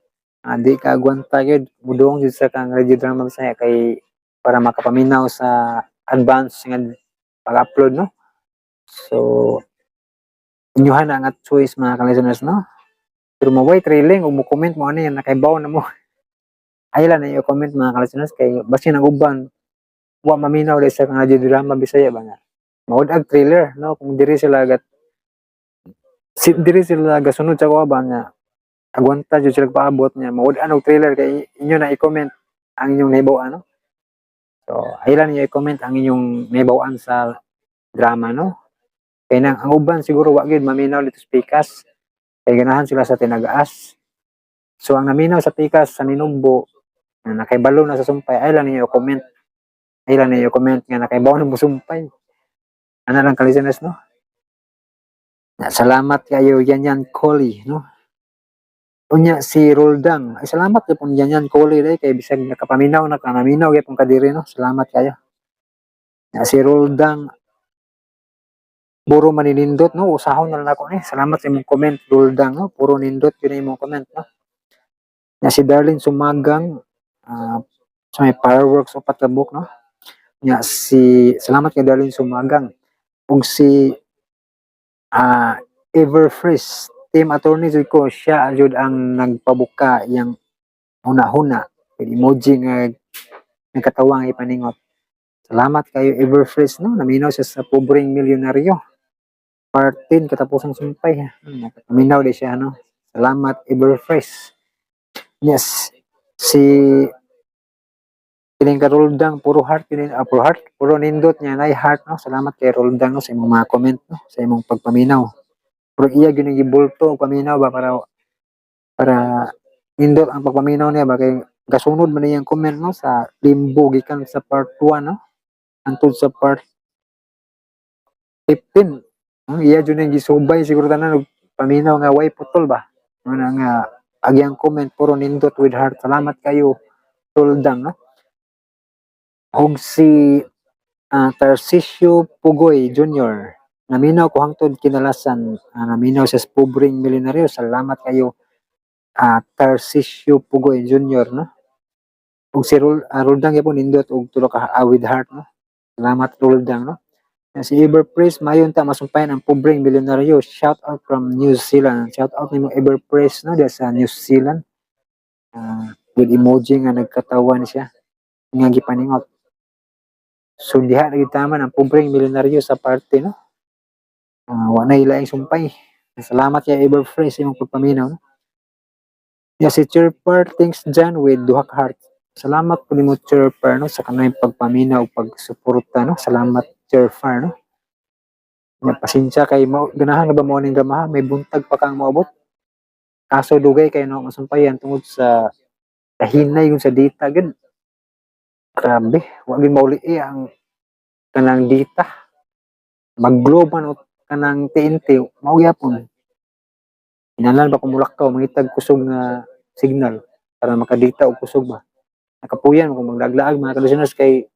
di ka agwanta gyud mudung jud sa kang radio drama Bisaya kay para makapaminaw sa advance nga pag-upload, no. So inyuhan na nga choice, mga ka-listeners, no. Pero maway trailing ug mo comment mo ani nakaibaw na mo. Ay lang na i-comment, mga ka-listeners, kay basin ang uban wa maminaw dahil sa kang radio drama Bisaya ba nga. Maud-ag trailer, no, kung diri sila gat si diri sila gasunod sa kuha ba nga agwanta jud sila paabot niya, maud-an og trailer kay inyo na i-comment ang inyong nahibaw-an, no. So ay lang ninyo i-comment ang inyong nahibaw-an sa drama, no. Kay nang ang uban siguro wa gyud maminaw dito sa pikas kay ganahan sila sa tinagaas. So ang naminaw sa pikas sa minugbo na nakaibalo na sa sumpay, ay lang ninyo i-comment. Ay lang ninyo i-comment nga nakaibaw na mo sumpay. Ana lang, ka-listeners, no. Na, salamat kayo yan yan Collie, no. Unya si Roldang, ay salamat gyud pong yan yan Collie dai kay bisag nakapaminaw na ka, naminaw gyud ka diri, no. Salamat kayo. Na si Roldang puro maninindot, no, usahon na lang ako ni. Salamat sa imong comment, Roldang, no. Puro nindot yun imong comment, no. Na si Darlene Sumagang, sa may fireworks upat ka buok, no. Nya si salamat kay Darlene Sumagang. Ug si Everfresh team attorney jud ko, siya jud ang nagpabuka yang huna-huna with emoji nga nagkatawang ipaningot. Salamat kayo, Everfresh, no. Naminaw siya sa Pobreng Milyonaryo. Part 10, katapusang sumpay. Naminaw di siya, no. Salamat, Everfresh. Yes. Si kining karoldang puro heart kini, puro heart, puro nindot niya nay heart, no. Salamat kay Roldang, no, sa imong mga comment, no, sa imong pagpaminaw. Pero iya gyud ning gibulto og paminaw ba para para nindot ang pagpaminaw niya ba kay gasunod man niyang comment, no, sa Limbo gikan sa part 1, no, hangtod sa part 15. Ang iya jud ning gisubay siguro tanan og paminaw nga way putol ba. Mao na nga agyang comment puro nindot with heart. Salamat kayo, Roldang, no. Og si Tarcisio Pugoy Jr. Naminaw ko hangtod kinalasan. Naminaw sa Pobreng Milyonaryo. Salamat kayo, Tarcisio Pugoy Jr., no. Ug si Roldang gyapon nindot og tulo ka with heart, no. Salamat, Roldang, no. Yan, si Everpress, mayon ta masumpayan ang Pobreng Milyonaryo. Shout out from New Zealand. Shout out nimo, Everpress, no, diya sa New Zealand. With emoji nga nagkatawan siya nga gipaningot. So diha na gyud taman ang Pobreng Milyonaryo sa parte, no. Wa na ilaing sumpay. Salamat kay Everfresh sa imong pagpaminaw, no. Yeah, si Chirper, thanks Jan with duha ka heart. Salamat po nimo, Chirper, no, sa kanang pagpaminaw ug pagsuporta, no. Salamat, Chirper, no. Nya pasensya kay mo ganahan na ba mo ning drama, may buntag pa kang moabot. Kaso dugay kay no masumpayan tungod sa kahinay yun sa data gud. Grabe, wa gyud mauli ang kanang data. Mag-glow man o kanang TNT, mao gyapon. Kinahanglan ba kung mulakaw, mangitag kusog nga signal para makadata og kusog ba. Nakapuyan kung maglaglaag, mga ka-listeners, kay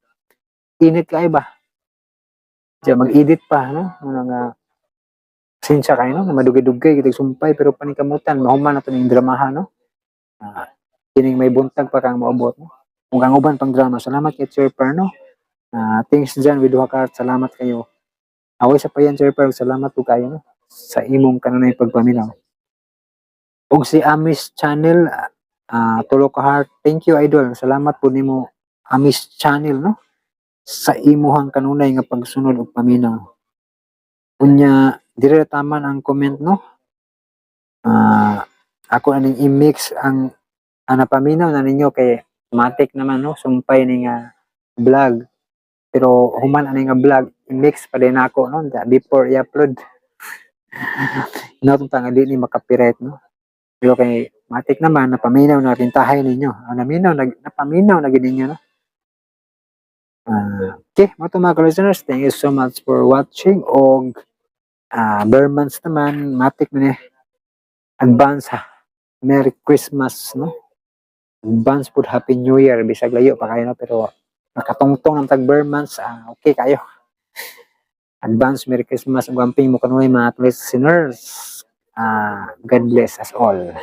init kay ba. Diya mag-edit pa, no, mga nga pasensya kayo, no, na madugay-dugay kitag sumpay pero paningkamutan mahuman na to ning dramaha, no. Kining may buntag pa kang moabot, no. Ug ang uban pang drama. Salamat kay Sir no. Thanks dyan with duha ka heart. Salamat kayo. Away sa payan, Sir Per, salamat po kayo, no, sa imong kanunay pagpaminaw. Ug si Amis Channel, tulo ka heart. Thank you, idol. Salamat po nimo, Amis Channel, no, sa imuhang kanunay nga pagsunod ug paminaw. Unya dire taman ang comment, no. Ako aning i-mix ang napaminaw na ninyo kay matik naman, no, sumpay ni nga vlog. Pero human ani nga vlog, i-mix pa din ako, no, before i-upload. Not nga di ni maka-copyright, no. Pero kay matik naman napaminaw na rintahay ninyo. Ang naminaw nag napaminaw na gid ninyo, no. Okay, mga to mga listeners, thank you so much for watching og ber months naman, matik man eh. Advance ha. Merry Christmas, no. Advance pud Happy New Year bisag layo pa kayo, no, pero Nakatungtong ng tag ber months, okay kayo. Advance Merry Christmas ug amping mo kanunay, mga listeners. God bless us all.